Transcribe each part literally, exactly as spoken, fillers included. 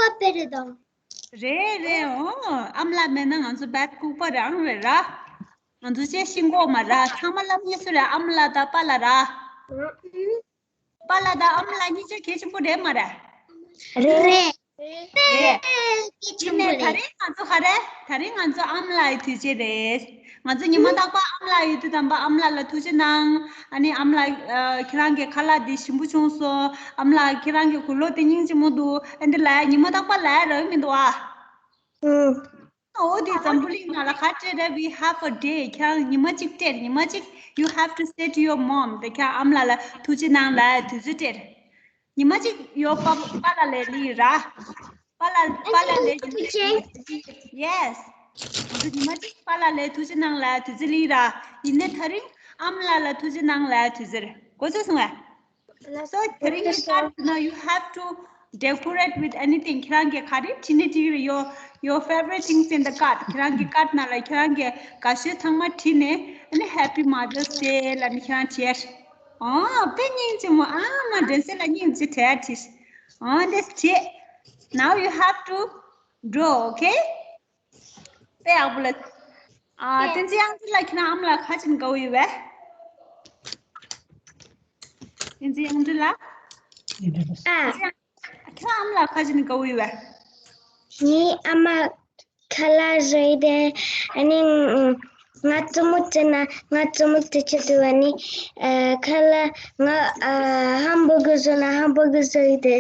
པ་དཔེ་རེད་དང་། རེད་རེད། འོ། ཨ་མ་ལགས་མེད་ན་ང་ཚོ་བད་ལྐུགས་པ་རང་རེད་ར། ང་ཚོ་ཅེས་ཤིང་གོ་མ་ར། ཚང་མ་ལབ་ངེས་སུ་རེད། ཨ་མ་ལགས་དང་པཱ་ལགས་ར། པཱ་ལགས་དང་ཨ་མ་ལགས་གཉིས་ཆ་གལ་ཆེན་པོ་རེད་མ་རེད། རེད། རེད། རེད། ཡིན་ནའི་ད་རེས་ང་ཚོ་ག་རེ། ད་རེས་ང་ཚོ་ཨ་མ་ལགས་ཡི་དུས་ཆེན་རེད། ང་ཚོ་ཉི་མ་རྟག་པར་ཨ་མ་ལགས་ཡོད་དུས་དམ་པ་ཨ་མ་ལགས་ལ་ཐུགས་རྗེ་གནང་། ཨ་ནི་ཨ་མ་ལགས་ཨ། ཁྱེད་རང་གི་ཁ་ལག་འདི་ཞིམ་པོ་བྱུང་སོང་། ཨ་མ་ལགས་ཁྱེད་རང་གི་གོས་ལོག་དེ་སྙིང་རྗེ་མོ་འདུག་ཨ་འདི་ལ་ཉི་མ་རྟག་པར་ལབ་ཡ་རག་གི་མི་འདུག་ཨ། ཨུ། འོ་དེ་འཛམ་བུ་གླིང་ནང་ལ་ག་སྤྲད་རེད། We have a day. ཁྱེད་རང་ཉི་མ་གཅིག་སྤྲད། ཉི་མ་གཅིག you have to say to your mom. དེ་ཁྱེད་རང་ཨ་མ་ལགས་ལ་ཐུགས་རྗེ་གནང་ལབ་ཡ་དུས་ཚོད་སྤྲད། ཉི་མ་གཅིག་ཡོ་པ་པཱ་ལགས་ལ་ལབ་ར། པཱ་ལགས་པཱ་ལགས་ལ་ལབ། Yes. ང་ཚོ་ཉི་མ་གཅིག་པཱ་ལགས་ལ་ལབ་ཐུགས་རྗེ་གནང་ལབ་ཡ་དུས་ཚོད་ལབ་ར། ཡིན་ནའི་ད་རིང་ཨ་མ་ལགས་ལ་ཐུགས་རྗེ་གནང་ལབ་ཡ་དུས་ཚོད་རེད། གོ་ཚོད་སོང་ངས། So during the card, you know, you have to decorate with anything. ཁྱེད་རང་གི་ག་རེ་བྲིས་ནའི་འགྲིག་རེད། Your, your favorite things in the card. ཁྱེད་རང་གི་card ནང་ལ་ཁྱེད་རང་གི་དགའ་ཤོས་ཚང་མ་བྲིས་ནས། ཨ་ནི་Happy Mother's Day ལབ་ནས་ཁྱེད་རང་བྲིས་ཡ། ཨོ་དཔེ་སྙིང་རྗེ་མོ། ཨ་མ་དྲན་གསོ་ལ་སྙིང་རྗེ་བྲལ་བྲིས། ཨོ་འདི་བྲིས། Now you have to draw, okay? དཔེ་ཡག་པོ་ལ། ཨ་བསྟན་འཛིན་དབྱངས་སྒྲོན་ལགས་ཁྱེད་རང་ཨ་མ་ལགས་ག་ཅིག་དགའ་བོ་ཡོད་པས། བསྟན་འཛིན་དབྱངས་སྒྲོན་ལགས། ཨ། ཁྱེད་རང་ཨ་མ་ལགས་ག་ཅིག་དགའ་བོ་ཡོད་པས། ངའི་ཨ་མ་ཁ་ལག་བཟོས་ཏེ། ཨ་ནི་ང་རྩེད་མོ་རྩེ་ན་ང་རྩེད་མོ་རྩེ་ཆེད་དུ། ཨ་ནི་ཨ་ཁ་ལག་ང་ཨ་ཧམ་བྷར་གར་བཟོ་ན་ཧམ་བྷར་གར་བཟོས་ཏེ།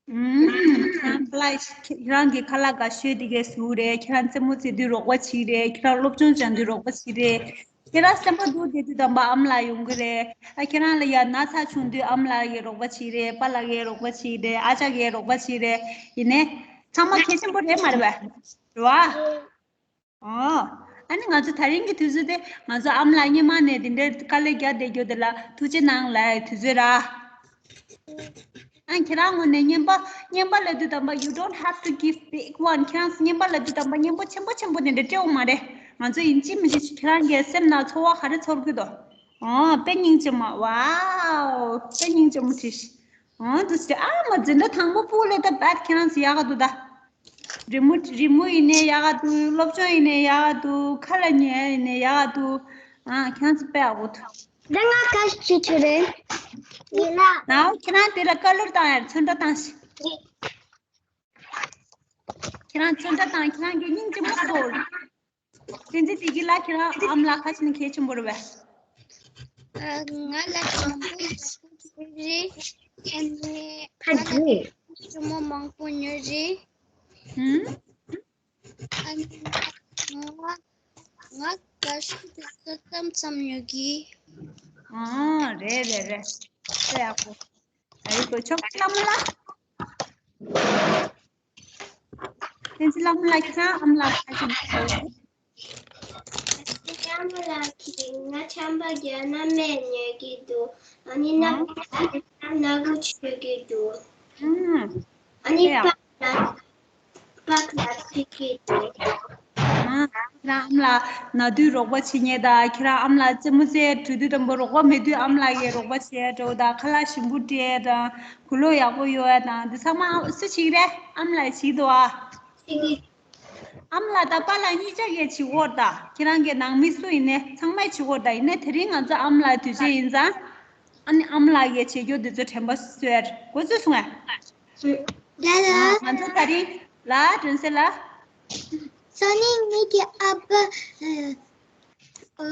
ཨུམ། ཁྱེད་རང་ཁ་ལག་ཁྱེད་རང་གི་ཁ་ལག་དགའ་ཤོས་དེ་གས་བཟོ་རེད། ཁྱེད་རང་རྩེད་མོ་རྩེ་དུས་རོགས་པ་བྱེད་རེད། ཁྱེད་རང་སློབ་སྦྱོང་སྦྱང་དུས་རོགས་པ་བྱེད་རེད། ཁྱེད་རང་སེམས་པ་སྡུག་བསྡད་དུས་དམ་པ་ཨ་མ་ལགས་ཡོང་གི་རེད། ཨ་ཁྱེད་རང་ལ་ཡ་ན་ཚ་བྱུང་དུས་ཨ་མ་ལགས་ཀྱིས་རོགས་པ་བྱེད་རེད། པཱ་ལགས་ཀྱིས་རོགས་པ་བྱེད་རེད། ཨ་ཅག་གིས་རོགས་པ་བྱེད་རེད། ཡིན་ནའི་ཚང་མ་གལ་ཆེན་པོ་རེད་མ་རེད་པས། རེད་བ། ཨོ། ཨ་ནི་ང་ཚོ་ད་རིང་གི་དུས་ཚོད་དེ་ང་ཚོ་ཨ་མ་ལགས་སྔོན་མ་ནས་དེ་འདྲའི་དཀའ་ལས་རྒྱག་བསྡད་རྒྱུ་དེ་ལ་ཐུགས་རྗེ་གནང་ལབ་ཡའི་དུས་ཚོད་ར། ཨ་ཁྱེད་རང་ངོས་ནས་རྔན་པ་རྔན་པ་ལབ་དུས་དམ་པ། You don't have to give big one. ཁྱེད་རང་རྔན་པ་ལབ་དུས་དམ་པ་རྔན་པ་ཆེན་པོ་ཆེན་པོ་དེ་འདྲ་སྤྲད་དགོས་མ་རེད། ང་ཚོ་ཡིན་གཅིག་མིན་གཅིག་ཁྱེད་རང་གི་སེམས་ནང་ཚོར་བ་ག་རེ་ཚོར་གི་འདུག་ཨོ་དཔེ་སྙིང་རྗེ་མོ། ཝའོ་དཔེ་སྙིང་རྗེ་མོ་བྲིས། ཨོ་དུ་ཟེར། ཨ་མ་འཛིན་གྲྭ་དང་པོ་ཕུག་ལས་ད་བད་ཁྱེད་རང་ཚོ་ཡག་ག་འདུག་ད། རི་མོ་རི་མོ་ཡིན་ནའི་ཡག་ག་འདུག་སློབ་སྦྱོང་ཡིན་ནའི་ཡག་ག་འདུག་ཁ་ལག་ཉོ་ཡ་ཡིན་ནའི་ཡག་ག་འདུག་ཨ་ཁྱེད་རང་ཚོ་དཔེ་ཡག་པོ་འདུག་ད་ང་ཁ་ཤས་ཆུ་ཆུ་རེད། ཡིན་ན། ནའོ་ཁྱེད་རང་དེ་ལ་ཀ་ལར་བཏང་ཡ། ཚོན་ཁྲ་བཏང་ཞིག་ཁྱེད་རང་ཚོན་ཁྲ་བཏང་། ཁྱེད་རང་གི་སྙིང་རྗེ་མོ་ཞིག་འདུག་བསྟན་འཛིན་བདེ་སྐྱིད་ལགས་ཁྱེད་རང་ཨ་མ་ལགས་ག་ཅིག་ནས་གལ་ཆེན་པོ་རེད་པས། ཨ། ང་ལ་དང་པོ་ཡག་པོ་བྱེད་རེད། ཨ་ནི་ང་ལ་ཕ་གི་ཞྭ་མོ་མང་པོ་ཉོ་རེད། ཧུམ། ཨ་ནི་ང་ང་དགའ་ཤོས་དེ་ཚོ་ཙམ་ཙམ་ཉོ་གི། ཨ་རེད་རེད་རེད། དཔེ་ཡག་པོ། ཨ་རིག་གོ་ཆོག་བསམ་བློ། བསྟན་འཛིན་ལྷ་མོ་ལགས་ཁྱེད་རང་ཨ་མ་ལགས་ག་ཅིག་ནས་གོ། ཨ་མ་ལགས་ཀྱིས་ང་ཆམ་པ་རྒྱག་ན་སྨན་ཉོ་གི་འདུག་ཨ་ནི་སྣ་ཁུག་ཆུ་གི་འདུག་ཨ་ནི་པཱ་ལགས་པཱ་ལགས་ཁྲིད་ཀྱི་འདུག་ཨ་ཁྱེད་རང་ཨ་མ་ལགས་ན་དུས་རོགས་པ་བྱེད་མཁན་དང་། ཁྱེད་རང་ཨ་མ་ལགས་རྩེད་མོ་རྩེ་འགྲོ་དུས་དང་པོ་རོགས་པ་མེད་དུས་ཨ་མ་ལགས་ཀྱིས་རོགས་པ་བྱེད་འགྲོ་དང་། ཁ་ལག་ཞིམ་པོ་སྤྲད་དང་། གོས་ལོག་ཡག་པོ་གཡོག་ཡ་དང་། འདི་ཚང་མ་སུ་བྱེད་ཀྱི་རེད། ཨ་མ་ལགས་བྱེད་འདུག་ཨ། ཨ་མ་ལགས་དང་པཱ་ལགས་གཉིས་ཆ་གིས་བྱེད་ཀྱི་ཡོད་ད། ཁྱེད་རང་གི་ནང་མི་སུ་ཡིན་ནའི་ཚང་མས་བྱེད་ཀྱི་ཡོད་ད། ཡིན་ནའི་དེ་རིང་ང་ཚོ་ཨ་མ་ལགས་དུས་ཆེན་ཡིན་ཙང་། ཨ་ནི་ཨ་མ་ལགས་ཀྱིས་བྱེད་རྒྱུ་འདི་ཚོ་དྲན་པ་གསོས་ཡ་རེད། གོ་ཚོད་སོང་ངས། ང་ཚོ་ད་རིང་ལ་དྲན་གསོ་ལ། སོ་ནི་ངེད་ཀྱི་ཨ་ཕ། ཨ།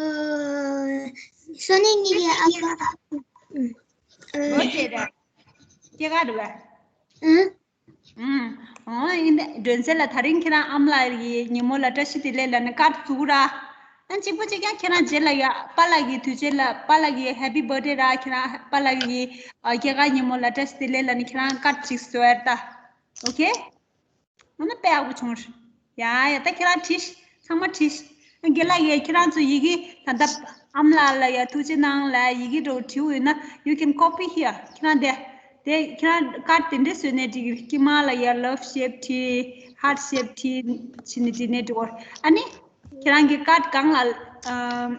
སོ་ནི་ངེད་ཀྱི་ཨ་ཕ། ཨ། ལོ་ཆེ་རེད། སྐྱེས་སྐར་རེད་པས། ཨང་། ཨང་། ཨོ་ཡིན་ད། དྲན་གསོ་ལ་ད་རིང་ཁྱེད་རང་ཨ་མ་ལགས་ཀྱི་ཉིན་མོ་ལ་བཀྲ་ཤིས་བདེ་ལེགས་ལབ་ནས་ཀར་བཙུགས་ར། ཨ་གཅིག་པོ་གཅིག་རྐྱང་ཁྱེད་རང་རྗེས་ལ་ཡ་པཱ་ལགས་ཀྱི་དུས་ཆེན་ལ་པཱ་ལགས་ཀྱི་Happy Birthday ར། ཁྱེད་རང་པཱ་ལགས་ཀྱི་ཨ་སྐྱེས་སྐར་ཉིན་མོ་ལ་བཀྲ་ཤིས་བདེ་ལེགས་ལབ་ནས་ཁྱེད་རང་ཀར་གཅིག་བཟོ་ཡ་རེད་ད། ཨོ་ཁེ། ཨ་ནི་དཔེ་ཡག་པོ་བྱུང་། ཡ་ཡ་ད་ཁྱེད་རང་བྲིས། ཚང་མ་བྲིས། རྒན་ལགས་ཡ་ཁྱེད་རང་ཚོ་ཡི་གེ་ད་ལྟ་ཨ་མ་ལགས་ལ་ཡ་ཐུགས་རྗེ་གནང་ལབ་ཡི་གེ་འདྲ་བོ་བྲིས་ཡོད་ན། You can copy here. ཁྱེད་རང་དེ་དེ་ཁྱེད་རང་ཀར་དེ་འདྲ་བཟོས་ནས་བྲིས་ཀྱི། དཀྱིལ་མ་ལ་ཡ་love shape བྲིས། heart shape བྲིས། བྱས་ནས་བྲིས་ནས་འགྲོ། ཨ་ནི་ཁྱེད་རང་གི་ཀར་སྒང་ལ་ཨམ།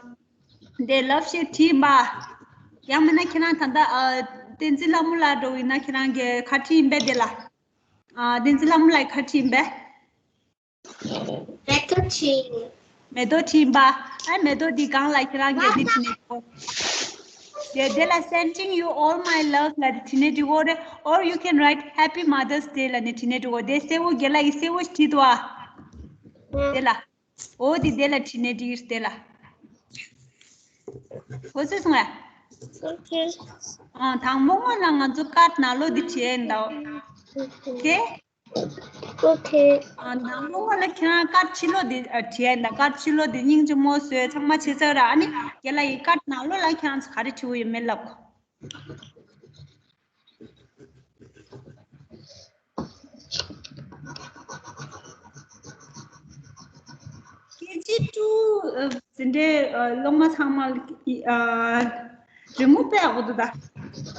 དེ་love shape བྲིས་ཡིན་པ། ཡང་མིན་ན་ཁྱེད་རང་ད་ལྟ་ཨ་བསྟན་འཛིན་ལྷ་མོ་ལགས་འདྲ་བོ་ཡིན་ན་ཁྱེད་རང་གི་ཁ་བྲིས་ཡིན་པས་དེ་ལ། ཨ། བསྟན་འཛིན་ལྷ་མོ་ལགས་ག་རེ་བྲིས་ཡིན་པས། མེ་ཏོག་བྲིས། མེ་ཏོག་བྲིས་ཡིན་པ། ཨ། མེ་ཏོག་འདི་སྒང་ལ་ཁྱེད་རང་གིས་འདི་བྲིས་ནས་འགྲོ། དེ་དེ་ལ་sending you all my love ལབ་བྲིས་ནས་འགྲོ་གོ་རེད། Or you can write Happy Mother's Day ལབ་ནས་བྲིས་ནས་འགྲོ་གོ། དེ་སེར་པོ་རྒན་ལགས་ཀྱིས་སེར་པོ་ཞིག་བྲིས་འདུག་ཨ། དེ་ལ། འོ་དེ་དེ་ལ་བྲིས་ནས་འགྲིག་གི་རེད་དེ་ལ། འོ་ཚོད་སོང་ཨ། ཨོ་ཁེ། ཨ། དང་པོ་སྔོན་ལ་ང་ཚོ་ཀར་ནང་ལོགས་འདི་བྲིས་ཡིན་ད། ཨོ་ཁེ། ཨོ་ཁེ། ཨ། དང་པོ་སྔོན་ལ་ཁྱེད་རང་ཀར་ཕྱི་ལོགས་འདི་ཨ་བྲིས་ཡིན་ད། ཀར་ཕྱི་ལོགས་འདི་སྙིང་རྗེ་མོ་བཟོས་ཚང་མ་བྱས་ཚར་ར། ཨ་ནི་རྒན་ལགས་ཀྱིས་ཀར་ནང་ལོགས་ལ་ཁྱེད་རང་ཚོ་ག་རེ་བྲིས་པ་ཡིན་མིན་ལབ་གོ། ཀེ་ཇི་ཊུ་ཨ་འཛིན་གྲྭའི་ཨ་སློབ་མ་ཚང་མ་ཨ་རི་མོ་དཔེ་ཡག་པོ་འདུག་ད།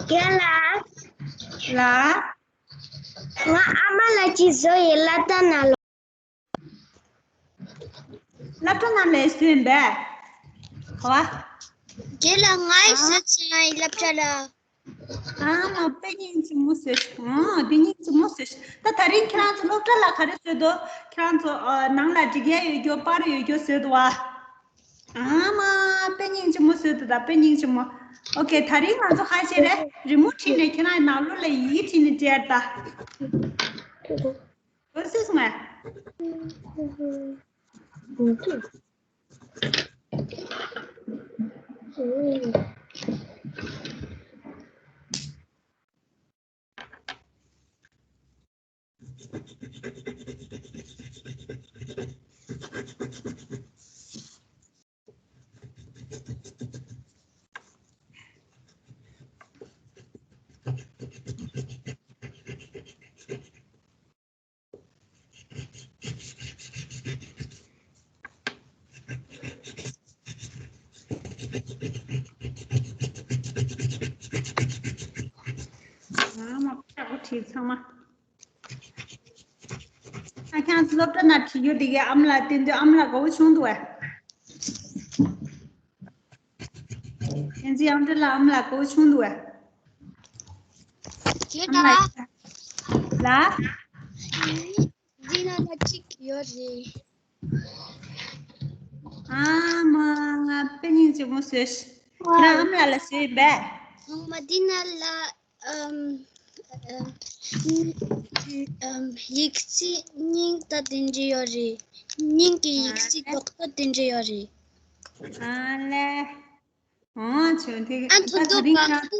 རྒན་ལགས། ལགས། ང་ཨ་མ་ལགས་ཀྱིས་བཟོ་ཡི་སློབ་གྲྭ་ནང་ལ། སློབ་གྲྭ་ནང་ལ་བཟོས་ཡིན་པས། ག་བ། རྒན་ལགས། ང་ཡིས་བཟོས་ཚར་ཡིན་སློབ་གྲྭ་ལ། ཨ་མ། དཔེ་སྙིང་རྗེ་མོ་བཟོས་ཤག་ཨ། དཔེ་སྙིང་རྗེ་མོ་བཟོས་ཤག་ད་དེ་རིང་ཁྱེད་རང་ཚོ་སློབ་གྲྭ་ལ་ག་རེ་བཟོས་འདུག་ཁྱེད་རང་ཚོ་ཨ་ནང་ལ་འབྲི་རྒྱུ་ཡོད་རྒྱུ་པར་ཡོད་རྒྱུ་བཟོས་འདུག་བ། ཨ་མ། དཔེ་སྙིང་རྗེ་མོ་བཟོས་འདུག་ད་དཔེ་སྙིང་རྗེ་མོ། ཨོ་ཁེ། དེ་རིང་ང་ཚོ་ག་རེ་བྱེད་རེད། རི་མོ་བྲིས་ནས་ཁྱེད་རང་ནང་ལོགས་ལ་ཡི་གེ་བྲིས་ནས་སྤྲད་ད། འོ་ཚོད་སོང་ཨ། ཨ་མ། ཁྱེད་ཚོ་སློབ་གྲྭ་ནང་བྲིས་རྒྱུ་དེ་གའི་ཨ་མ་ལགས་བསྟན་འཛིན་ཨ་མ་ལགས་དགའ་བོ་བྱུང་འདུག་བས། བསྟན་འཛིན་ཨ་མ་ལགས་ཨ་མ་ལགས་དགའ་བོ་བྱུང་འདུག་བས། ཁྱེད་ཨ་མ་ལགས། ལགས། འདི་ནང་ལ་གཅིག་ཡོད་རེད། ཨ་མ། དཔེ་སྙིང་རྗེ་མོ་བཟོས། ཁྱེད་རང་ཨ་མ་ལགས་ལ་བཟོས་ཡིན་པས། ཨ་མ། འདི་ནང་ལ་ཨམ་ཨམ་ཡིག་རྩིས་སྙིང་ད་དེ་འདྲ་ཡོད་རེད། སྙིང་གི་ཡིག་རྩིས་རྡོག་རྡོག་དེ་འདྲ་ཡོད་རེད། ཨ་ལེ། ཨ་ཆོས་དེ་ཨ་ད་ཐོ་དོ་དེ་རིང་པ་ཁྱེད་རང་ཀུ།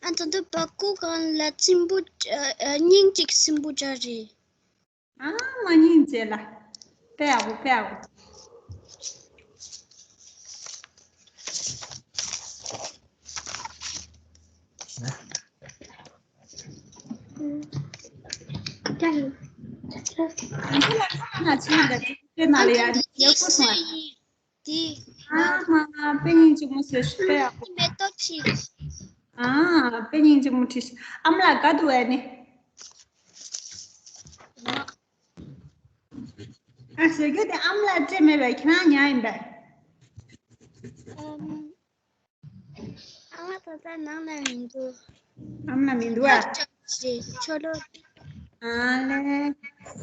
ཨ་ཐོ་དོ་པ་ཀུ་གང་ལ་སྲིན་པོ་ཨ་ཨ་སྙིང་གཅིག་སྲིན་པོ་འདྲ་རེད། ཨ་མ། སྙིང་རྗེ་ལ། དཔེ་ཡག་པོ། དཔེ་ཡག་པོ། ཨ་ཁུ་ལ་ཁ་ན་ཆེན་འདྲ་དེ་ན་ལ་ཡ་ཡག་པོ་སོང་། དེ། ཨ་མ། དཔེ་སྙིང་རྗེ་མོ་བཟོས་ཤག་དཔེ་ཡག་པོ། མེ་ཏོག་བྲིས། ཨ། དཔེ་སྙིང་རྗེ་མོ་བྲིས་ཤག་ཨ་མ་ལགས་དགའ་འདུག་ཨ་ནི། ཨ། བཟོ་རྒྱུ་དེ་ཨ་མ་ལགས་སྤྲད་མེད་པས། ཁྱེད་རང་ཉར་ཡིན་པས། ཨམ། ཨ་མ་ད་ལྟ་ནང་ན་མི་འདུག་ཨ་མ་ལགས་མི་འདུག་ཨ། ཕྱི་ལོགས་ལ། ཨ་ལེ།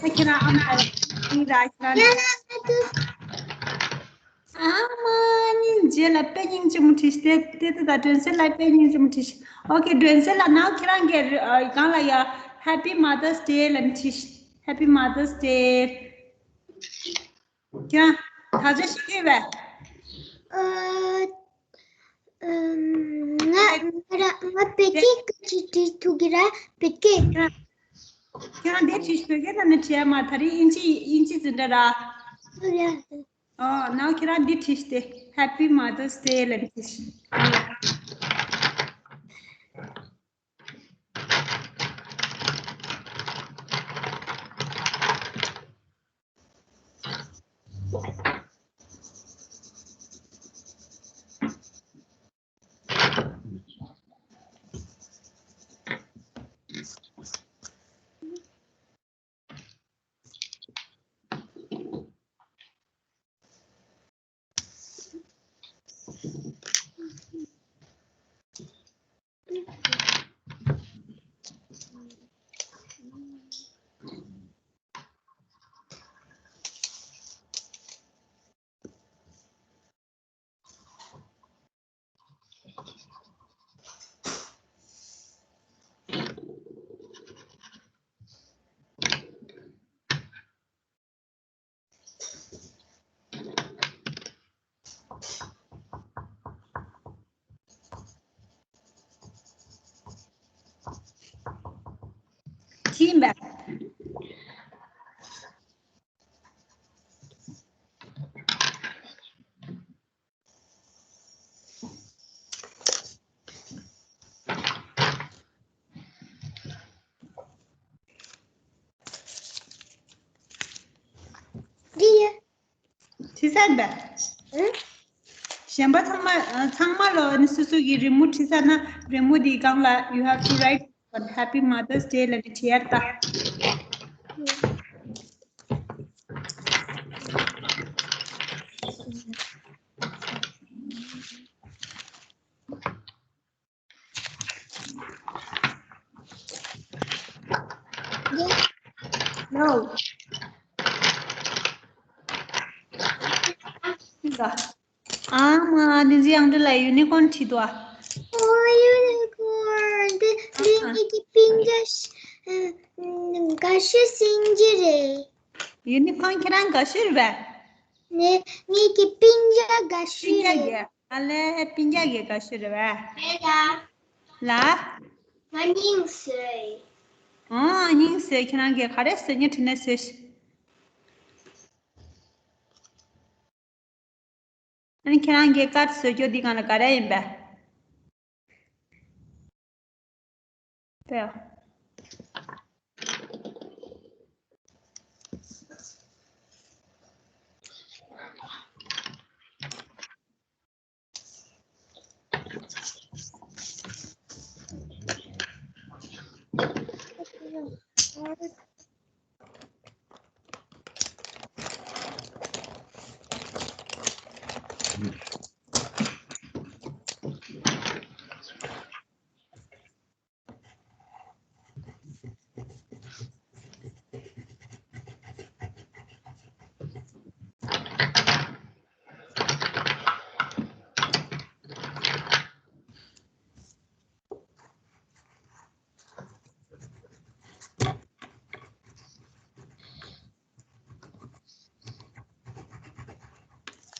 ད་ཁྱེད་རང་ཨ་མ་ལགས་ཡིན་ད་ཁྱེད་རང་། ཨ་མ། སྙིང་རྗེ་ལ། དཔེ་སྙིང་རྗེ་མོ་བྲིས་ཤག་དེ་དེ་ད་སྒྲོན་གསལ་ལ་དཔེ་སྙིང་རྗེ་མོ་བྲིས་ཤག་ཨོ་ཁེ། སྒྲོན་གསལ་ལགས་ནའོ་ཁྱེད་རང་གིས་ཨ་སྒང་ལ་ཡ་Happy Mother's Day ལབ་བྲིས་ཤག Happy Mother's Day། ཁྱེད་རང་དག་ཆ་ཞིག་ཡོད་པས། ཨ། ཨམ། ང་ང་ར་ང་བོད་སྐད་ཅིག་བྲིས་ཐུབ་ཀྱི་ར། བོད་སྐད། ཁྱེད་རང་དེ་བྲིས། བོད་སྐད་ནང་ནས་བྲིས་ཡ་མ། དེ་རིང་དབྱིན་ཇི་དབྱིན་ཇི་འཛིན་གྲྭ་ར། ཨོ་ཡ། ཨོ་ནའོ་ཁྱེད་རང་འདི་བྲིས་ཏེ། Happy Mother's Day ལབ་བྲིས། ཡིན་པས། འདི་ཡ། བྲིས་ཚར་འདི། ཨ། གཞན་པ་ཚང་མ་ཚང་མ་ལོ་ནི་སོ་སོ་གི་རི་མོ་བྲིས་ཚར་ན་རི་མོ་འདིའི་སྒང་ལ་you have to write on Happy Mother's Day ལ་ནི་བྲིས་ཡར་ལྟ། No. ཨ་མ་ནི་ཟི་ཡང་འདི་ལ་ཡུ་ནི་ཀོན་ཁྲིད་དོ། ཨོ་ཡུ་ནི་ཀོན། འདི་འདི་ངེད་ཀྱི་སྤུན་ཀྱག་ཨ་དགའ་ཤོས་སྲིན་རྗེ་རེད། ཡུ་ནི་ཀོན་ཁྱེད་རང་དགའ་ཤོས་རེད་པས། ནི་ངེད་ཀྱི་སྤུན་ཀྱག་དགའ་ཤོས་རེད། ཨ་ལས་སྤུན་ཀྱག་གི་དགའ་ཤོས་རེད་པས། རེད་ལ། ལ། ང་སྙིང་ཟོས། ཨང་སྙིང་ཟོས། ཁྱེད་རང་གིས་ག་རེ་ཟོས་ཉེ་དྲི་ནས་ཟོས། ཨ་ནི་ཁྱེད་རང་གིས་ཀར་བཟོ་རྒྱུ་འདི་སྒང་ལ་ག་རེ་ཡིན་པས། དེ།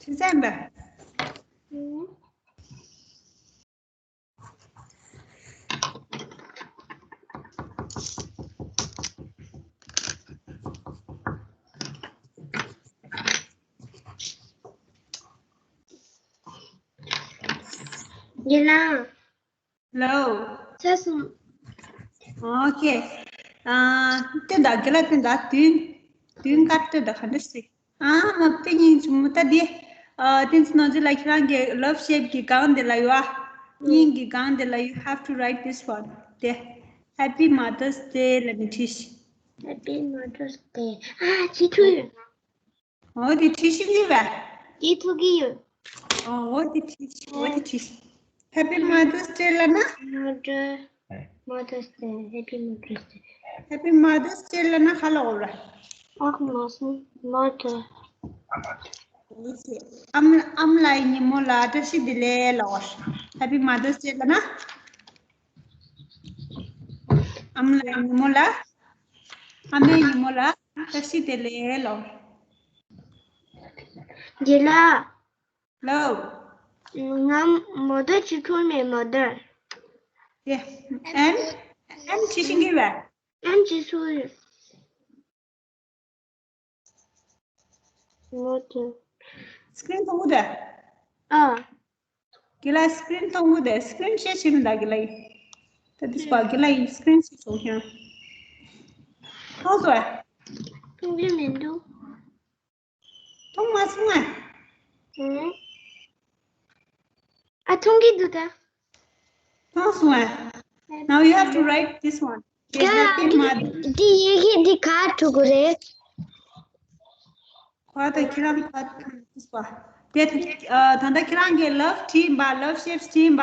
ཁྱེད་ཚན་པ། ཡིན་ལ། Hello. ཆ་སོང་། Okay. ཨ། སྟོན་དང་རྒན་ལགས། སྟོན་དང་། དུས་དུས་སྐབས་སྟོན་དང་ག་འདྲ་ཞིག་ཨ་མ་དཔེ་སྙིང་རྗེ་མོ་ད་འདི། ཨ། བསྟན་འཛིན་ནོར་འཛིན་ལགས། ཁྱེད་རང་གི་love shape གི་སྒང་དེ་ལ་ཡོད་ཨ། སྙིང་གི་སྒང་དེ་ལ་you have to write this one དེ། Happy Mother's Day ལབ་ནས་བྲིས་ཤིག Happy Mother's Day. ཨ། བྲིས་ཐུབ་ཡོད། འོ་དེ་བྲིས་ཤིག་ལབ་པས། བྲིས་ཐུབ་ཀྱི་ཡོད། འོ་དེ་བྲིས་ཤིག་འོ་དེ་བྲིས་ཤིག Happy Mother's Day ལབ་ན། Mother. Mother's Day. Happy Mother's Day. Happy Mother's Day ལབ་ན་ག་ལབ་དགོས་རེད། ཨ་ཁུ་མ་སོང་། Mother. ཨ་མ་ཨ་མ་ལགས་ཀྱི་ཉིན་མོ་ལ་བཀྲ་ཤིས་བདེ་ལེགས་ལབ་དགོས། Happy Mother's Day ལབ་ན། ཨ་མ་ལགས་ཀྱི་ཉིན་མོ་ལ། ཨ་མའི་ཉིན་མོ་ལ་བཀྲ་ཤིས་བདེ་ལེགས་ལབ་དགོས། རྒན་ལགས། Hello. ང་མོ་ཏོ་ཅི་ཁུར་མེད་མོ་ཏོ། Yeah. And and ཅི་ཤིང་གི་བས། And ཅི་སུ་ཡོད། མོ་ཏོ། Screen མཐོང་གི་འདུག་ཨ། རྒན་ལགས་screen མཐོང་གི་འདུག Screen share བྱེད་མི་འདུག་རྒན་ལགས། ད་འདི་པ་རྒན་ལགས་screen share བྱེད་ཤོག་མཐོང་སོང་ཨ། མཐོང་གི་མི་འདུག་མཐོང་མ་སོང་ཨ། ཨ། མཐོང་གི་འདུག་ད། མཐོང་སོང་ཨ། Now you have to write this one. Happy Mother. འདི་ཡི་གེ་འདི་ག་འགྲོ་གི་རེད། ཁོ་ད་ཁྱེད་རང་ཁ་ཐུག་པ། དེ་ད་ལྟ་ཁྱེད་རང་གིས་love བྲིས་པ། Love shapes བྲིས་པ།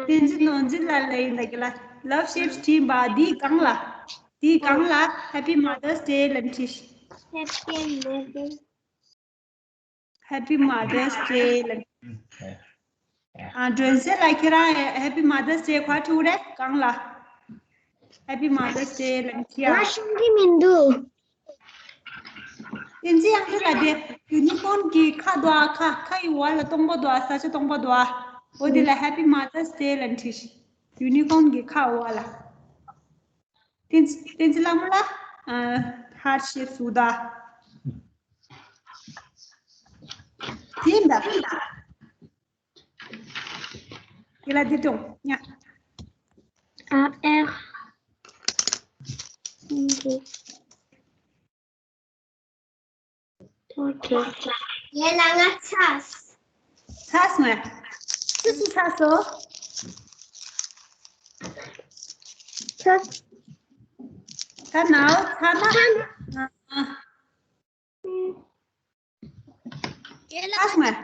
བསྟན་འཛིན་ནོར་འཛིན་ལགས་ལ་ཡིན་ད་གི་ལ། Love shapes བྲིས་པ་འདི་གང་ལ། དེའི་སྒང་ལ་Happy Mother's Day ལབ་བྲིས། Happy Mother's Happy Mother's Day ལབ། ཨ། སྒྲོན་གསལ་ལགས་ཁྱེད་རང་Happy Mother's Day ག་འགྲོ་གི་རེད། སྒང་ལ་Happy Mother's Day ལབ་བྲིས་ཨ། ང་ཤེས་ཀྱི་མི་འདུག་བསྟན་འཛིན་དབྱངས་སྒྲོན་ལགས་དེ་ཡུ་ནི་ཀོན་གྱི་ཁ་འདུག་ཨ། ཁ་ཁ་ཡི་འོག་ལ་སྟོང་པ་འདུག་ཨ། ས་ཆ་སྟོང་པ་འདུག་ཨ། འོ་དེ་ལ་Happy Mother's Day ལབ་བྲིས། ཡུ་ནི་ཀོན་གྱི་ཁ་འོག་ལ། བསྟན་བསྟན་འཛིན་ལྷ་མོ་ལ་ཨ་ཧར་ཤེབ་བཟོ་ད། དེ་འདྲ། དེ་ལ་དེ་དང་ཉ། ཨ་ཨེ། ཡེ་ལ་ང་ཚ། ཚ་སོང་ངས། སུ་སུ་ཚ་སོང་། ཚ། ད་ནའོ་ཚ་ན། ཚ་སོང་ངས།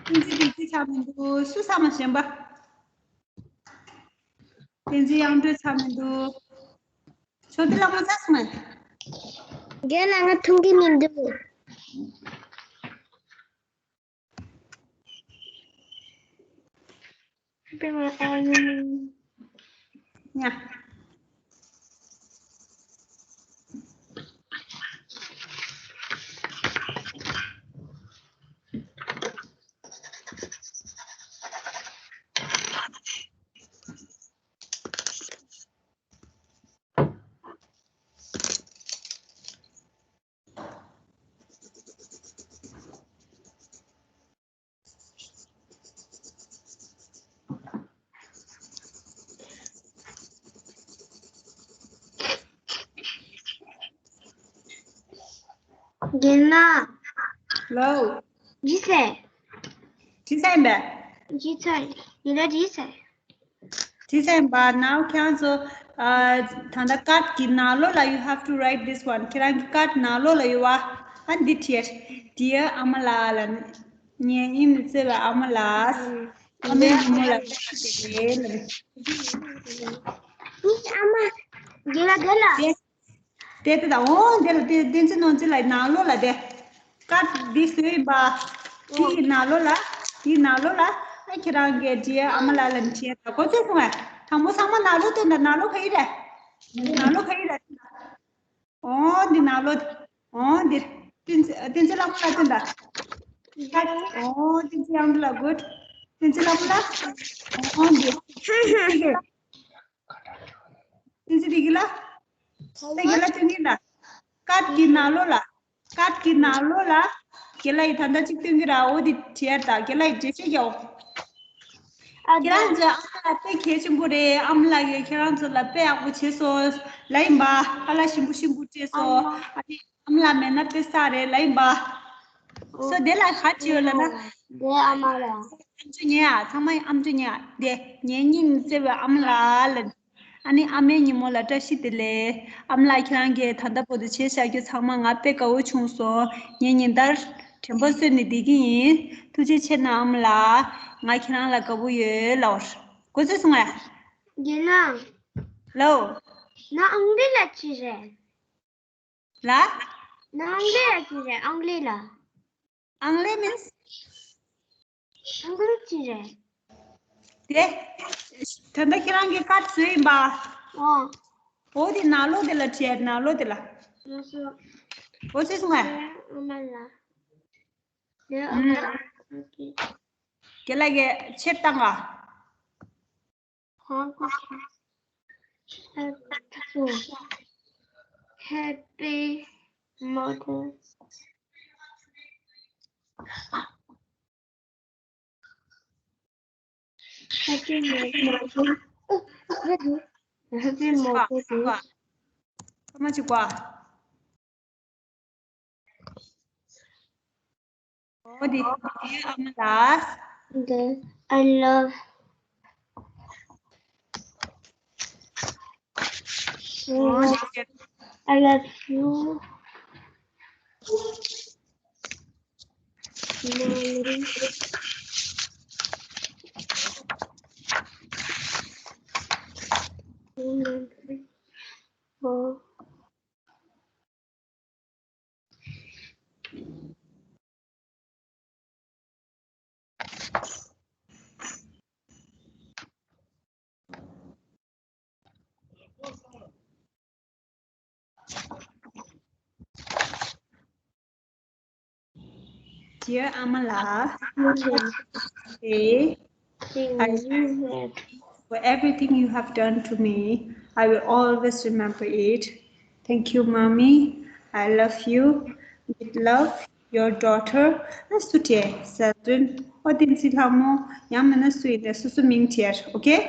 བསྟན་འཛིན་བདེ་སྐྱིད་ཚ་མི་འདུག་སུ་ཚ་མ་གཞན་པ། བསྟན་འཛིན་དབྱངས་སྒྲོན་ཚ་མི་འདུག་ཆོས་སྡེ་ལྷ་མོ་ཚ་སོང་ངས། རྒན་ལགས་ང་འཐུང་གི་མི་འདུག་ཡ། རྒན་ལགས། ལའོ། ཇི་སེ། ཇི་སེ་ཡིན་པས། ཇི་སེ། ཡིན་ལ་ཇི་སེ། དེ་ཚན་པ་ནའོ་ཁྱེད་རང་ཚོ་ཨ་ད་ལྟ་ཀཱཌ་ཀྱི་ནང་ལོགས་ལ་you have to write this one. ཁྱེད་རང་གི་ཀཱཌ་ནང་ལོགས་ལ་ཡོད་པ། ཨ་འདི་བྲིས། Dear ཨ་མ་ལགས་ལ། ངའི་སྙིང་ནས་བརྩེ་བའི་ཨ་མ་ལགས། ཨ་མའི་ཉིན་མོ་ལ་བཀྲ་ཤིས་བདེ་ལེགས་ལ། ཨ་མ། དགེ་ལ་དགེ་ལ། དེ་དེ་དང་འོ་འདི་ལ་དེ་བསྟན་འཛིན་ནོར་འཛིན་ལ་ནང་ལོགས་ལ་དེ། ཀཱཌ་འདི་བཟོས་ཡིན་པ། དེ་ཡི་ནང་ལོགས་ལ། དེའི་ནང་ལོགས་ལ། ཨ་ཁྱེད་རང་གི་འདྲིའི་ཨ་མ་ལགས་ལ་འདྲིའི་ད་གོ་ཚོད་སོང་ངས། དང་པོ་ཚང་མ་ནང་ལོགས་སྟོན་དང་ནང་ལོགས་ག་ཡི་རེད། ནང་ལོགས་ག་ཡི་རེད། འོ་འདི་ནང་ལོགས། འོ་འདི། བསྟན་འཛིན་བསྟན་འཛིན་ལྷ་མོ་ལ་སྟོན་དང་། འོ་བསྟན་འཛིན་ཨ་མ་ལགས་good། བསྟན་འཛིན་ལྷ་མོ་ལ། འོ་འདི། བསྟན་འཛིན་བདེ་སྐྱིད་ལ། བསྟན་རྒན་ལགས་སྟོན་གྱིན་ལ། ཀཱཌ་ཀྱི་ནང་ལོགས་ལ། ཀཱཌ་ཀྱི་ནང་ལོགས་ལ། རྒན་ལགས་ཡིས་ད་ལྟ་གཅིག་སྟོན་གྱི་ར་འོ་དེ་བྲིས་དང་རྒན་ལགས་ཡིས་འགྲེལ་བཤད་རྒྱག་འོ། ཨ་ཁྱེད་རང་ཚོའི་ཨ་མ་ལགས་དཔེ་གལ་ཆེན་པོ་རེད། ཨ་མ་ལགས་ཀྱིས་ཁྱེད་རང་ཚོ་ལ་དཔེ་ཡག་པོ་བྱས་སོང་ལ་ཡིན་པ། ཁ་ལག་ཞིམ་པོ་ཞིམ་པོ་སྤྲད་སོང་། ཨ་ནི་ཨ་མ་ལགས་མེད་ན་དཔེ་བསགས་རེད་ལ་ཡིན་པ། སོ་དེ་ལ་ག་བྱེད་ཡོད་ལ་ན། དེ་ཨ་མ་ལགས། ཨམ་ཅོག་ཉན་ཨ། ཚང་མ་ཨམ་ཅོག་ཉན་ཨ། དེ་ངའི་སྙིང་བརྩེ་བའི་ཨ་མ་ལགས་ལ། ཨ་ནི་ཨ་མའི་ཉིན་མོ་ལ་བཀྲ་ཤིས་བདེ་ལེགས། ཨ་མ་ལགས་ཁྱེད་རང་གིས་ད་ལྟ་བར་དུ་བྱས་བཞག་རྒྱུ་ཚང་མ་ང་དཔེ་དགའ་བོ་བྱུང་སོང་། ངས་ཉིན་ལྟར་དྲན་པ་གསོས་ནས་བསྡད་ཀྱི་ཡིན། ཐུགས་རྗེ་ཆེ་གནང་ཨ་མ་ལགས། ང་ཁྱེད་རང་ལ་དགའ་པོ་ཡོད་ལབ་པ། གོ་ཚོད་སོང་ངས། རྒན་ལགས། ལའོ། ང་ཨང་གྲུ་ལ་ཅི་རེད། ལ། ང་ཨང་གྲུ་ལ་ཅི་རེད། ཨང་གྲུ་ལ། ཨང་གྲུ་means། ཨང་གྲུ་ཅི་རེད། དེ། ད་ལྟ་ཁྱེད་རང་གིས་ཀཱཌ་བཟོས་ཡིན་པ། ཨོ། འོ་དེ་ནང་ལོགས་དེ་ལ་བྲིས། ནང་ལོགས་དེ་ལ། ལགས་སོ། འོ་ཚོད་སོང་ངས། ཨ་མ་ལགས། ཨ་མ་ལགས། རྒན་ལགས་ཀྱིས་ཆེར་བཏང་ང་། Happy Mother. Happy Mother. Happy Mother Day. ཨ་མ་ཅིག་པ། འོ་དེ། Dear ཨ་མ་ལགས། I love. འོ་དེ། I love you. Mommy. Oh. Dear ཨ་མ་ལགས། Today I have for everything you have done to me. I will always remember it. Thank you, Mommy. I love you. With love, your daughter. ཨ་སུ་བྲིས། ཟ་འདུན། ཨོ་བསྟན་འཛིན་ལྷ་མོ། ཡང་མིན་ན་སུ་ཡིན་ནའི་སོ་སོ་མིང་བྲིས། Okay?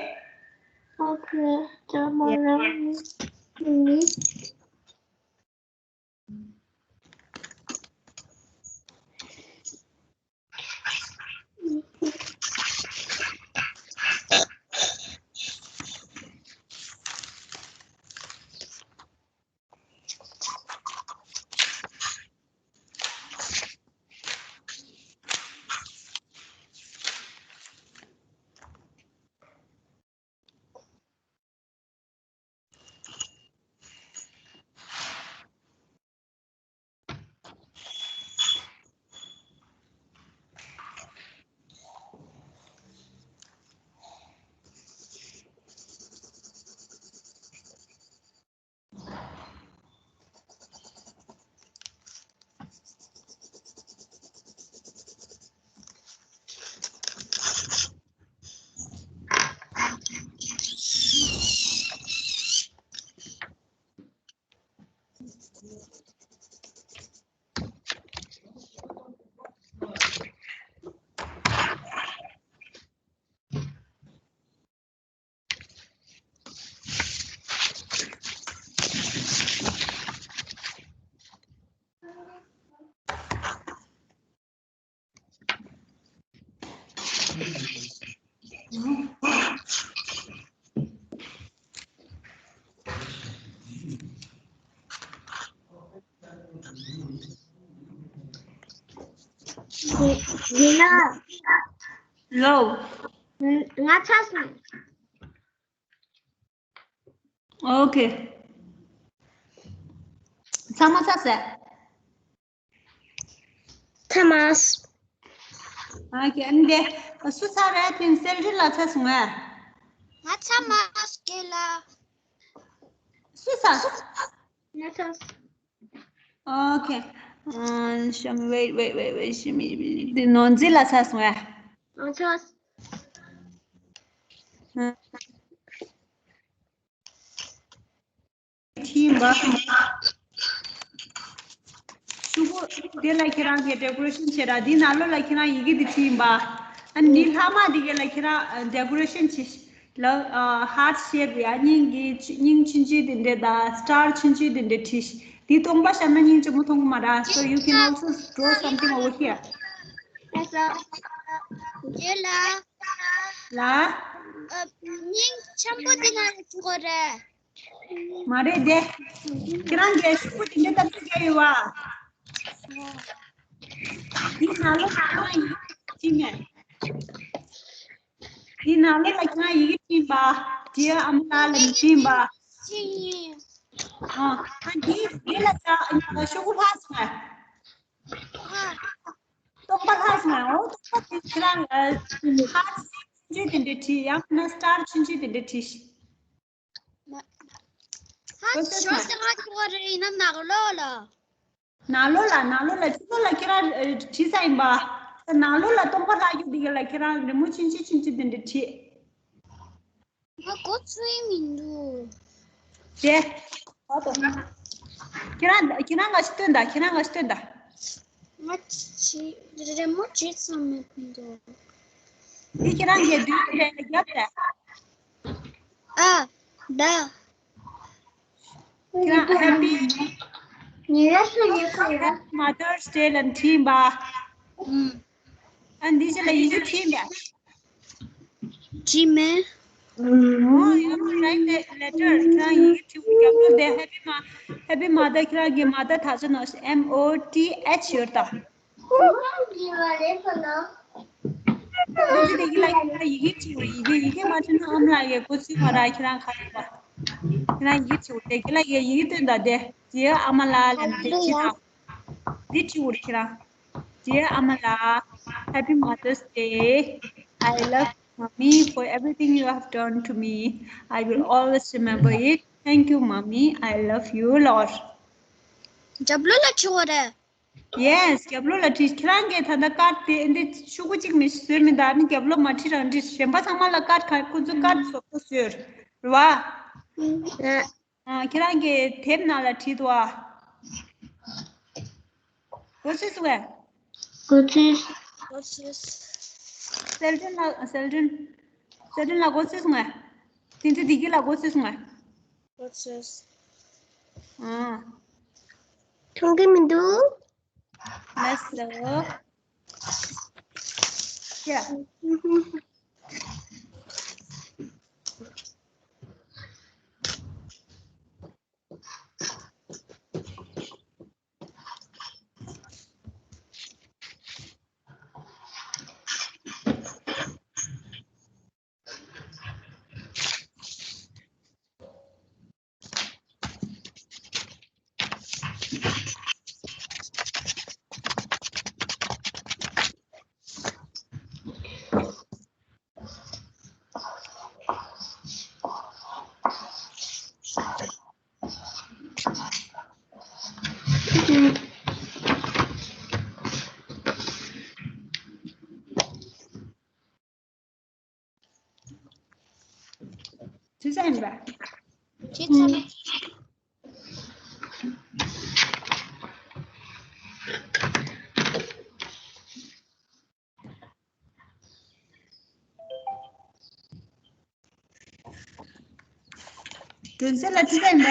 Okay. ཡིན་ན། ལོ། ང་ཚ་སོང་། Okay. ཚང་མ་ཚ་ཟེར། ཚ་མ། Okay. ཨ་ནི་དེ་སུ་ཚ་རེད། དེ་གསལ་སྒྲོན་ལགས་ཚ་སོང་ངས། ང་ཚ་མ་སྐྱེ་ལ། སུ་ཚ། ང་ཚ། Okay. Um, show me, wait, wait, wait, wait, show me. དེ་ནོར་འཛིན་ལགས་ཚ་སོང་ངས། ང་ཚ། ཨ། ཕྲིན་པ། ཤོག་གུ་དེ་ལ་ཁྱེད་རང་གིས་decoration བྱེད་ར། འདི་ནང་ལོགས་ལ་ཁྱེད་རང་ཡི་གེ་འདི་བྲིས་ཡིན་པ། ཨ་ནི་ལྷག་མ་འདི་ག་ལ་ཁྱེད་རང་decoration བྱེད། ལ་heart shape ཡ། སྙིང་གི་སྙིང་ཆུང་ཆུང་དེ་འདྲ་དང་star ཆུང་ཆུང་དེ་འདྲ་བྲིས། འདི་སྟོང་པ་བཞག་ན་སྙིང་རྗེ་མོ་མཐོང་གི་མ་རེད། So you can also draw something over here. ལ། ལ། སྙིང་ཆེན་པོ་འདི་ནང་ལ་བྲིས་དགོས་རེད། མ་རེད་དེ། ཁྱེད་རང་གིས་ཤོག་གུ་དེ་འདྲ་ལྟ་ཚུལ་རྒྱག་ཡོད་བ། འདི་ནང་ལོགས་ལ་ཁྱེད་རང་ཡི་གེ་བྲིས་མེད། འདི་ནང་ལོགས་ལ་ཁྱེད་རང་ཡི་གེ་བྲིས་པ། Dear ཨ་མ་ལགས་ལབ་བྲིས་པ། ཨ། ཨ་འདི་འདི་ལ་ད་ཤོག་གུ་ཕར་སོང་ངས། སྟོང་པ་ལྷག་སོང་ངས། འོ་སྟོང་པ་དེ་ཁྱེད་རང་heart ཆུང་ཆུང་དེ་འདྲ་བྲིས། ཡང་མིན་ན་star ཆུང་ཆུང་དེ་འདྲ་བྲིས། ཧ་ཤོ་ཟེར་ང་ཅི་བ་རེད། ཡིན་ན་ནག་ལོགས་ལ། ནག་ལོགས་ལ། ནག་ལོགས་ལ། ཕྱི་ལོགས་ལ་ཁྱེད་རང་ཨ་བྲིས་ས་ཡིན་པ། ནག་ལོགས་ལ་སྟོང་པ་ལྷག་རྒྱུ་དེ་ག་ལ་ཁྱེད་རང་རི་མོ་ཆུང་ཆུང་ཆུང་ཆུང་དེ་འདྲ་བྲིས། ང་མགོ་ཚོས་མི་འདུག་དེ། ཨོ་ཏོ། ཁྱེད་རང་ཁྱེད་རང་འགའ་ཞིག་སྟོན་དང་། ཁྱེད་རང་འགའ་ཞིག་སྟོན་དང་། ང་ཅི་རི་མོ་བྲིས་ཙམ་མེད་མི་འདུག་དེ་ཁྱེད་རང་གིས་བདུན་རེ་རྒྱབ་དང་། ཨ། ད། ཁྱེད་རང་Happy Mother's Day ལབ་བྲིས་པ། ཨ་འདི་ཅི་ལ་ཡི་གེ་བྲིས་མེད། བྲིས་མེད། Oh, you have to write the letter. ཁྱེད་རང་ཡི་གེ་བྲིས་དགོས། རྒྱབ་ལོགས་དེ་Happy Ma- Happy Mother. ཁྱེད་རང་གི་mother དག་ཆ་ནོ་M O T H ཡོད་ད། ཨ་ཙི་དེ་གི་ལ་ཡི་གེ་བྲིས་དགོས། ཡི་གེ་ཡི་གེ་མ་བྲིས་ན་ཨ་མ་ལགས་ཀྱིས་མགོ་ཚོས་མ་རེད། ཁྱེད་རང་ག་རེ་བ། ཁྱེད་རང་ཡི་གེ་བྲིས་དགོས། དེ་གི་ལ་ཡི་ཡི་གེ་སྟོན་དང་དེ། Dear ཨ་མ་ལགས་ལབ་དེ་བྲིས་དང་། འདི་བྲིས་དགོས་ཁྱེད་རང་། Dear ཨ་མ་ལགས། Happy Mother's Day. I love Mommy for everything you have done to me. I will always remember it. Thank you, Mommy. I love you a lot. རྒྱབ་ལོགས་ལ་བྲིས་དགོས་རེད། Yes, རྒྱབ་ལོགས་ལ་བྲིས། ཁྱེད་རང་གིས་ད་ལྟ་ཀར་དེ་འདི་ཤོག་གུ་གཅིག་མི་བཟོས་མི་འདུག་ཨ་ནི་རྒྱབ་ལོགས་མ་བྲིས་རང་བྲིས། གཞན་པ་ཚང་མ་ལ་ཀར་ག་ཁོ་ཚོས་ཀར་བཟོ་བཟོས་ཡོད་རེད་བ། ཨ། ཨ། ཁྱེད་རང་གིས་དེབ་ནང་ལ་བྲིས་འདུག་ཨ། གོ་ཚོད་སོང་ངས། གོ་ཚོད། གོ་ཚོད། གསལ་སྒྲོན་ལགས། གསལ་སྒྲོན། གསལ་སྒྲོན་ལགས་གོ་ཚོད་སོང་ངས། དེ་ཚོ་བདེ་སྐྱིད་ལགས་གོ་ཚོད་སོང་ངས། གོ་ཚོད། ཨ། མཐོང་གི་མི་འདུག་ལགས་སོ། ཡ། དུས་ཚོད་ཡིན་པ། དུས་ཚོད། དུས་ཚོད་ལ་དུས་ཚོད་ཡིན་པ།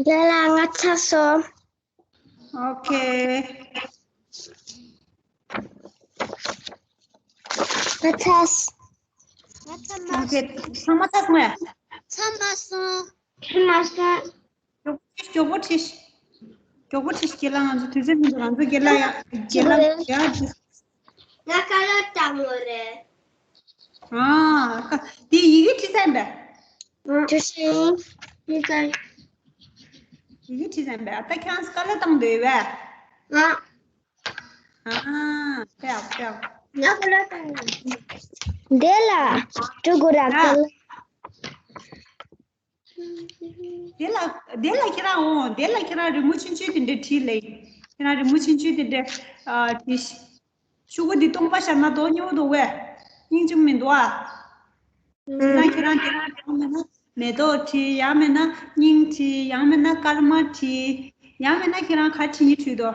དེ་ལ་ང་ཚར་སོང་། ཨོ་ཁེ། ང་ཚར། ང་ཚར་མ། ཨོ་ཁེ། ཚང་མ་ཚར་སོང་ངས། ཚར་མ་སོང་། ཚར་མ་སོང་། མགྱོགས་པོ་བྲིས། མགྱོགས་པོ་བྲིས། མགྱོགས་པོ་བྲིས། རྒན་ལགས་ང་ཚོ་དུས་ཚོད་མི་འདུག་ང་ཚོ་རྒན་ལགས་ཡ་རྒན་ལགས་ཡ་བྲིས། ང་ཀ་ལོ་བཏང་ཡོད་རེད། ཨ། ཀ་འདི་ཡི་གེ་བྲིས་ཚར་ཡིན་པས། བྲིས་ཤིང་། བྲིས་ཚར། ཡི་གེ་བྲིས་ཚར་ཡིན་པས། ད་ཁྱེད་རང་ཀ་ལོ་བཏང་འདོད་ཡོད་པས། ང་། ཨ། ཀ་ཀ་ང་ཀ་ལོ་བཏང་ཡོད། འདི་ལ་ཀྲུ་གུ་ར་ཀ་ལོ། དེ་ལ་དེ་ལ་ཁྱེད་རང་འོང་། དེ་ལ་ཁྱེད་རང་རི་མོ་ཆུང་ཆུང་དེ་འདྲ་བྲིས་ལེ། ཁྱེད་རང་རི་མོ་ཆུང་ཆུང་དེ་འདྲ་ཨ་བྲིས། ཤོག་གུ་འདི་སྟོང་པ་བཞག་ན་དོ་སྙོམས་འདུག་པས། སྙིང་རྗེ་མི་འདུག་ཨ། ཡིན་ན་ཁྱེད་རང་དེ་ལ་ཡང་མིན་ན་མེ་ཏོག་བྲིས། ཡང་མིན་ན་སྙིང་བྲིས། ཡང་མིན་ན་སྐར་མ་བྲིས། ཡང་མིན་ན་ཁྱེད་རང་ག་བྲིས་ནི་བྲིས་དོ།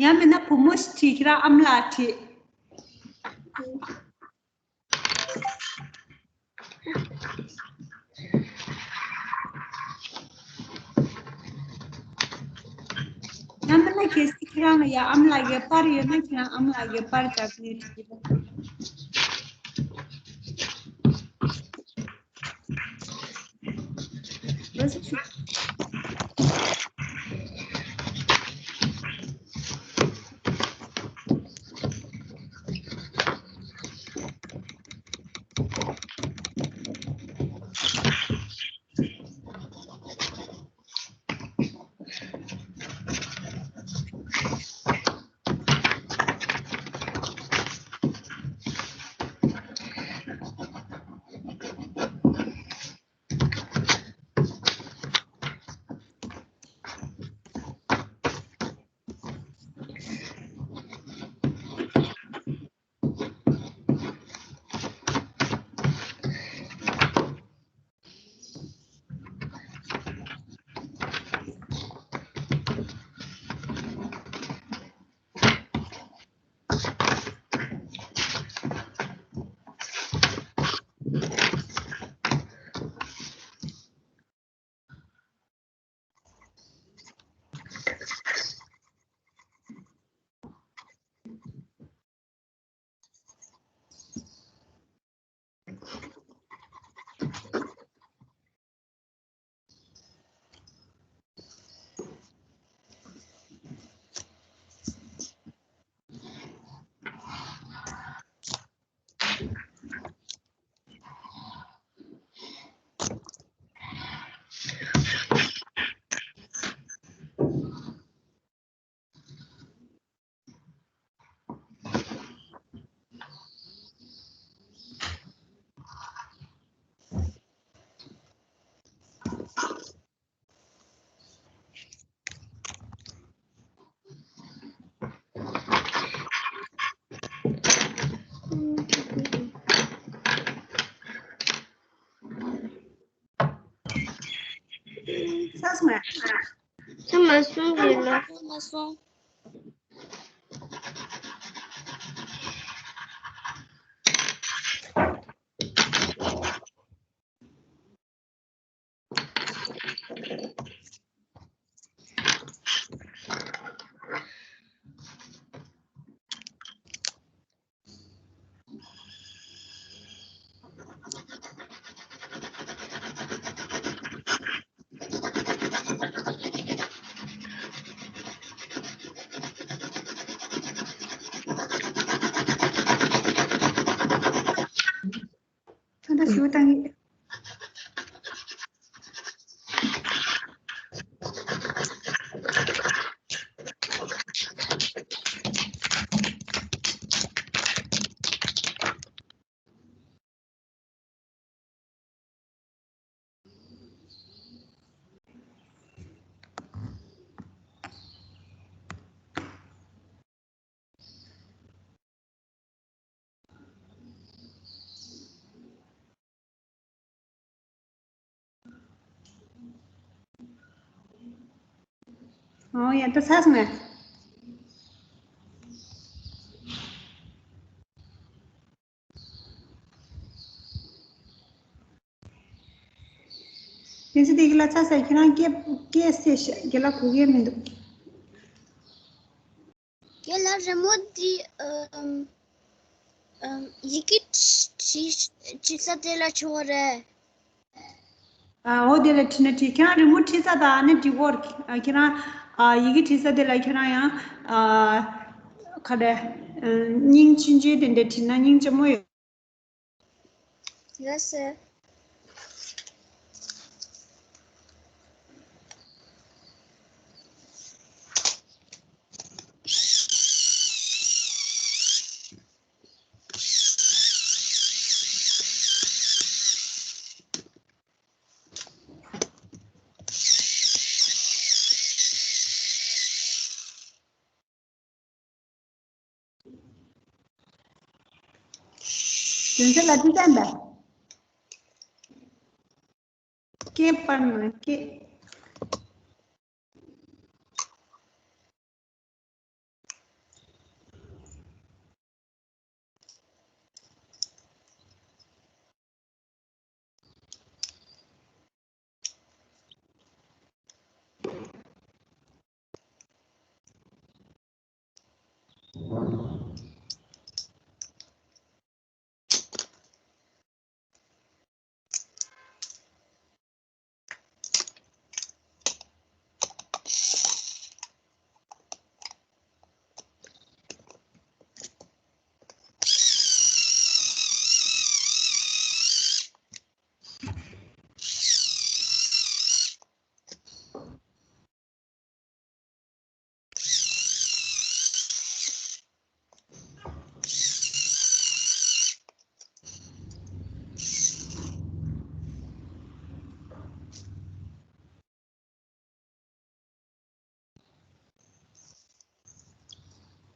ཡང་མིན་ན་བུ་མོ་ཞིག་བྲིས། ཁྱེད་རང་ཨ་མ་ལགས་བྲིས། ཡང་མིན་ན་གལ་སྲིད་ཁྱེད་རང་ལ་ཡང་ཨ་མ་ལགས་ཀྱི་པར་ཡོད་ན་ཁྱེད་རང་ཨ་མ་ལགས་ཀྱི་པར་རྒྱག་ནས་བྲིས་པ། ཚར་སོང་ངས། ཚར་མ་སོང་གི་ལ། ཚར་མ་སོང་། ད་ལྟ་ཞུ་བཏང་གི། ཨོ་ཡ། ད་ཚར་སོང་ངས། དེ་ཚེ་དེ་གི་ལ་ཚ་ཟེར་ཁྱེད་རང་སྐད་སྐད་སེ་ཤ་རྒན་ལགས་གོ་གི་མི་འདུག་རྒན་ལགས་རི་མོ་འདི་ཨམ་ཨམ་ཡི་གེ་བྲི་བྲི་བྲི་ས་དེ་ལ་ཆོག་རེད། ཨ་འོ་དེ་ལ་བྲིས་ན་བྲིས། ཁྱེད་རང་རི་མོ་བྲིས་ས་དང་ཨ་ནི་འབྲི་གོ། ཨ་ཁྱེད་རང་ཨ་ཡི་གེ་བྲིས་ས་དེ་ལ་ཁྱེད་རང་ཡང་ཨ་ག་རེ་ཨ་སྙིང་ཆུང་ཆུང་དེ་འདྲ་བྲིས་ན་སྙིང་རྗེ་མོ་ཡོད། ཡོད་སེ། དོན་ཚན་ལ་ཅི་བསྟན་པས། སྐད་སྤར་ན་སྐད།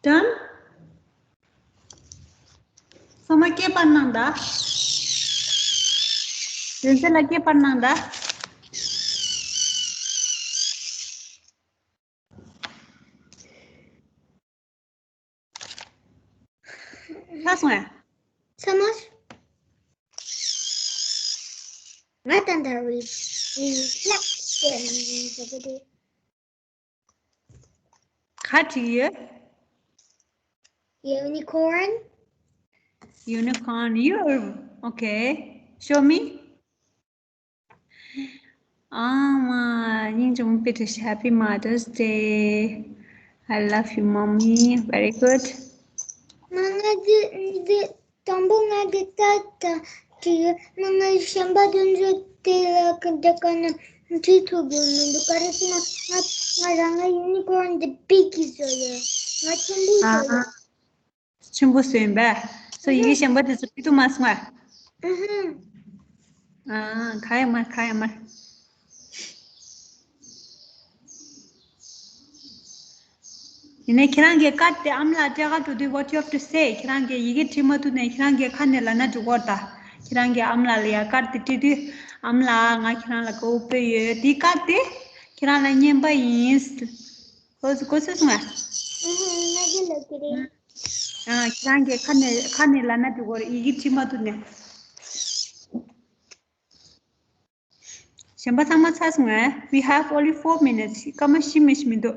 Done? ཚང་མ་སྐད་སྤར་གནང་དང་། དོན་ཚན་ལ་སྐད་སྤར་གནང་དང་། ལྷག་སོང་ཨ། ཚང་མ། ང་ད་ལྟ་རི་རི་ལེགས་ཟེར་ནས་འགྲོ་གི་འདུག་ག་བྲིས་ཡོད། Unicorn. Unicorn. You are okay. Show me. ཨ་མ། སྙིང་རྗེ་མོ་པེ་ཏྲི་ཤ། Happy Mother's Day. I love you, mommy. Very good. མ་ང་འདི་འདི་དང་པོ་ང་འདི་ལྟ་ད་བྲིས་ཡོད། མ་ང་གཞན་པ་དེ་ཚོ་དེ་ལ་ག་འདི་ག་ན་བྲིས་ཐུབ་ཀྱི་མི་འདུག་ག་རེ་ཟེར་ན་ང་ང་རང་ང་ཡུ་ནི་ཀོརན་འདི་བི་གི་བཟོ་ཡོད། ང་ཆེན་པོ་བཟོ་ཡོད། ཆེན་པོ་བཟོས་ཡིན་པས། སོ་ཡི་གེ་གཞན་པ་དེ་ཚོ་བྲིས་ཐུབ་མ་སོང་ཨ། ཨ་ཧུམ། ཨ་ག་ཡ་མ་ག་ཡ་མ། ཡིན་ནའི་ཁྱེད་རང་གིས་ཀར་དེ་ཨམ་ལགས་སྤྲད་ག་འགྲོ་དུས། What you have to say? ཁྱེད་རང་གིས་ཡི་གེ་བྲིས་མ་ཐུབ་ནའི་ཁྱེད་རང་གིས་ཁ་ནས་ལབ་ན་འགྲིག་གི་རེད་ད། ཁྱེད་རང་གིས་ཨམ་ལགས་ལ་ཡ་ཀར་དེ་སྤྲད་དུས། ཨམ་ལགས། ང་ཁྱེད་རང་ལ་དགའ་པོ་དཔེ་ཡོད། དེ་ཀར་དེ་ཁྱེད་རང་ལ་རྔན་པ་ཡིན། གོ་གོ་སོང་ངས། ཨུ་ཧུ། ང་གི་ལབ་ཀྱི་རེད། ཨ། ཁྱེད་རང་གིས་ཁ་ནས་ཁ་ནས་ལབ་ན་འགྲིག་གི་རེད། ཡི་གེ་བྲིས་མ་ཐུབ་ནའི། གཞན་པ་ཚང་མ་ཚར་སོང་ངས། We have only four minutes. སྐར་མ་བཞི་མི་ཞིག་མི་འདུག་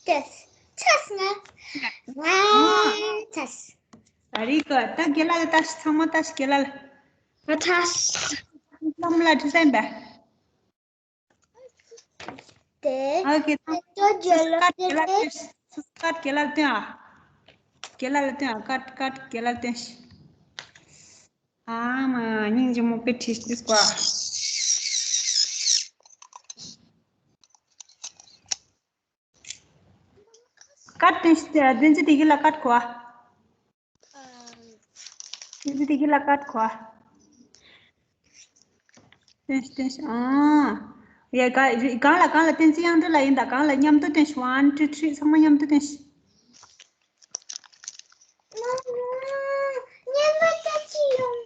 ཏེས། ཚར་སོང་ངས། ཝའི། ཚར་སོང་། Very good. ད་རྒན་ལགས་ལ་ལྟ་ཤིག་ཚང་མ་ལྟ་ཤིག་རྒན་ལགས་ལ། ང་ཚར་སོང་། ལམ་ལ་ཁྲི་སེམས་པས། དེ། ཨོ་ཁེ། ད་ད་རྒན་ལགས་ལ་ལྟོས། སྐར་རྒན་ལགས་ལ་སྟོན་ཨ། རྒན་ལགས་ལ་སྟོན་ཨ། ཀར་ཀར་རྒན་ལགས་ལ་སྟོན་ཤིག་ཨ་མ། སྙིང་རྗེ་མོ་དཔེ་བྲིས་ཤིག་ཀ་ཀར་སྟོན་ཤིག་བསྟན་འཛིན་བདེ་སྐྱིད་ལ་ཀར་གོ་ཨ། བསྟན་འཛིན་བདེ་སྐྱིད་ལ་ཀར་གོ་ཨ། སྟོན་ཤིག་སྟོན་ཤིག་ཨ། ཡ། ག་གང་ལ་གང་ལ། བསྟན་འཛིན་དབྱངས་སྒྲོན་ལགས་ཡིན་ད། གང་ལ། མཉམ་དུ་སྟོན་ཤིག One, two, three. ཚང་མ་མཉམ་དུ་སྟོན་ཤིག་མཉམ་པ་ལྟ་ཅི་ཡོང་།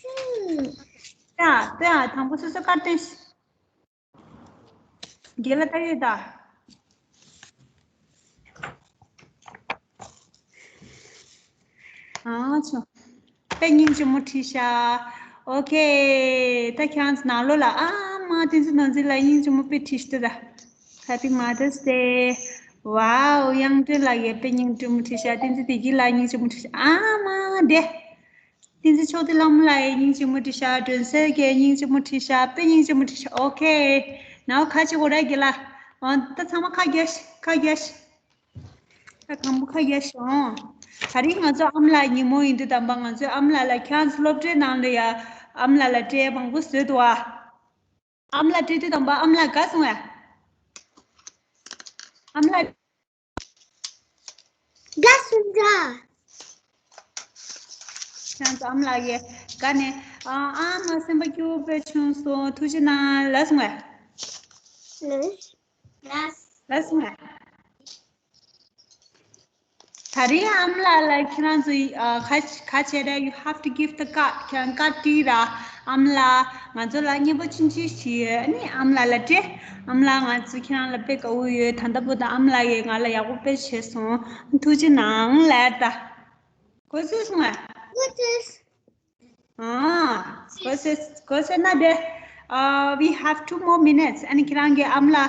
ཧུམ། ཡ། སྟོན་ཨ། དང་པོ་སོ་སོ་ཀར་སྟོན་ཤིག་རྒན་ལགས་ལྟ་ཡོད་ད། ཨ་ཆོ། དཔེ་སྙིང་རྗེ་མོ་བྲིས་ཤག་ཨོ་ཁེ། ད་ཁྱེད་རང་ཚོ་ནང་ལོགས་ལ། ཨ་མ། བསྟན་འཛིན་ནོར་འཛིན་ལགས་སྙིང་རྗེ་མོ་དཔེ་བྲིས་ཤག་ད། Happy Mother's Day. Wow. དབྱངས་སྒྲོན་ལགས་ཀྱིས་དཔེ་སྙིང་རྗེ་མོ་བྲིས་ཤག་བསྟན་འཛིན་བདེ་སྐྱིད་ལགས་སྙིང་རྗེ་མོ་བྲིས་ཤག་ཨ་མ་དེ། བསྟན་འཛིན་ཕྱོགས་སྒྲིག་ལྷ་མོ་ལགས་ཀྱིས་སྙིང་རྗེ་མོ་བྲིས་ཤག་སྒྲོན་གསལ་གྱིས་སྙིང་རྗེ་མོ་བྲིས་ཤག་དཔེ་སྙིང་རྗེ་མོ་བྲིས་ཤག་ཨོ་ཁེ། ནའོ་ཁ་ཆེ་གོ་ར་རྒན་ལགས། ཨོ། ད་ཚང་མ་ཁ་རྒྱགས་ཤིག་ཁ་རྒྱགས་ཤིག་ད་གང་པོ་ཁ་རྒྱགས་ཤིག་ཨོ། ད་རིང་ང་ཚོ་ཨ་མ་ལགས་ཉིན་མོ་ཡིན་དུས་དམ་པ། ང་ཚོའི་ཨ་མ་ལགས་ལ། ཁྱེད་རང་ཚོ་སློབ་གྲྭའི་ནང་ལ་ཡ་ཨ་མ་ལགས་ལ་སྤྲད་མང་པོ་བཟོས་འདུག་ཨ། ཨ་མ་ལགས་སྤྲད་དུས་དམ་པ་ཨ་མ་ལགས་དགའ་སོང་ངས། ཨ་མ་ལགས། དགའ་སོང་ད། ཁྱེད་རང་ཚོ་ཨ་མ་ལགས་ཀྱིས་དགའ་ནས། ཨ་ཨ་མ། སེམས་པ་སྐྱིད་པོ་དཔེ་བྱུང་སོང་། ཐུགས་རྗེ་གནང་ལབ་སོང་ངས། ལབ་སོང་ངས། ད་རིང་ཨ་མ་ལགས་ལ་ཁྱེད་རང་ཚོ་ཨ་ག་ག་བྱས་རེད། You have to give the card. ཁྱེད་རང་ཀར་སྤྲད་ར། ཨ་མ་ལགས། ང་ཚོ་ལ་རྔན་པ་ཆུང་ཆུང་ཞིག་ཡོད། ཨ་ནི་ཨ་མ་ལགས་ལ་སྤྲད། ཨ་མ་ལགས། ང་ཚོ་ཁྱེད་རང་ལ་དཔེ་དགའ་པོ་ཡོད། ད་ལྟ་བར་དུ་ཨ་མ་ལགས་ཀྱིས་ང་ལ་ཡག་པོ་དཔེ་བྱས་སོང་། ཐུགས་རྗེ་གནང་ལབ་ད། གོ་སོང་ངས། གོ་སོང་། ཨ། གོ་སོང་གོ་སོང་ན་དེ། ཨ། We have two more minutes. ཨ་ནི་ཁྱེད་རང་གིས་ཨ་མ་ལགས།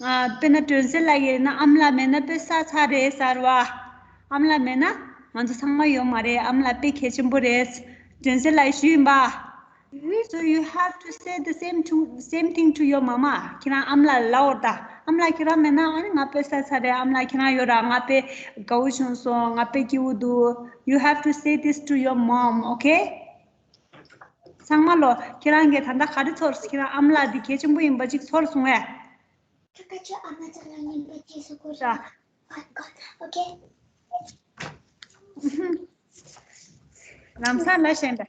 ཨ། དཔེར་ན་སྒྲོན་གསལ་ལགས་ཡིན་ན། ཨ་མ་ལགས་མེད་ན་དཔེ་ས་ཚ་རེད་ཟེར་བ། ཨ་མ་ལགས་མེད་ན་ང་ཚོ་ཚང་མ་ཡོད་མ་རེད། ཨ་མ་ལགས་དཔེ་གལ་ཆེན་པོ་རེད། སྒྲོན་གསལ་ལགས་ཞུས་ཡིན་པ། So you have to say the same to, same thing to your mama. ཁྱེད་རང་ཨ་མ་ལགས་ལ་ལབ་འོ་ད། ཨ་མ་ལགས་ཁྱེད་རང་མེད་ན་ཨ་ནི་ང་དཔེ་ས་ཚ་རེད། ཨ་མ་ལགས་ཁྱེད་རང་ཡོད་ར། ང་དཔེ་དགའ་པོ་བྱུང་སོང་། ང་དཔེ་སྐྱིད་པོ་འདུག You have to say this to your mom, okay? ཚང་མ་ལོ། ཁྱེད་རང་གིས་ད་ལྟ་ག་རེ་ཚོར། ཁྱེད་རང་ཨ་མ་ལགས་འདི་གལ་ཆེན་པོ་ཡིན་པ་ཅིག་ཚོར་སོང་ངས། ད་ཁ་ཆེ་ཨ་མ་ཚ་ལ་ཉན་པ་བྱེད་སོ་གོ་ར། ཨོ་ཀེ། ལམ་སང་ལ་ཞེན་པ།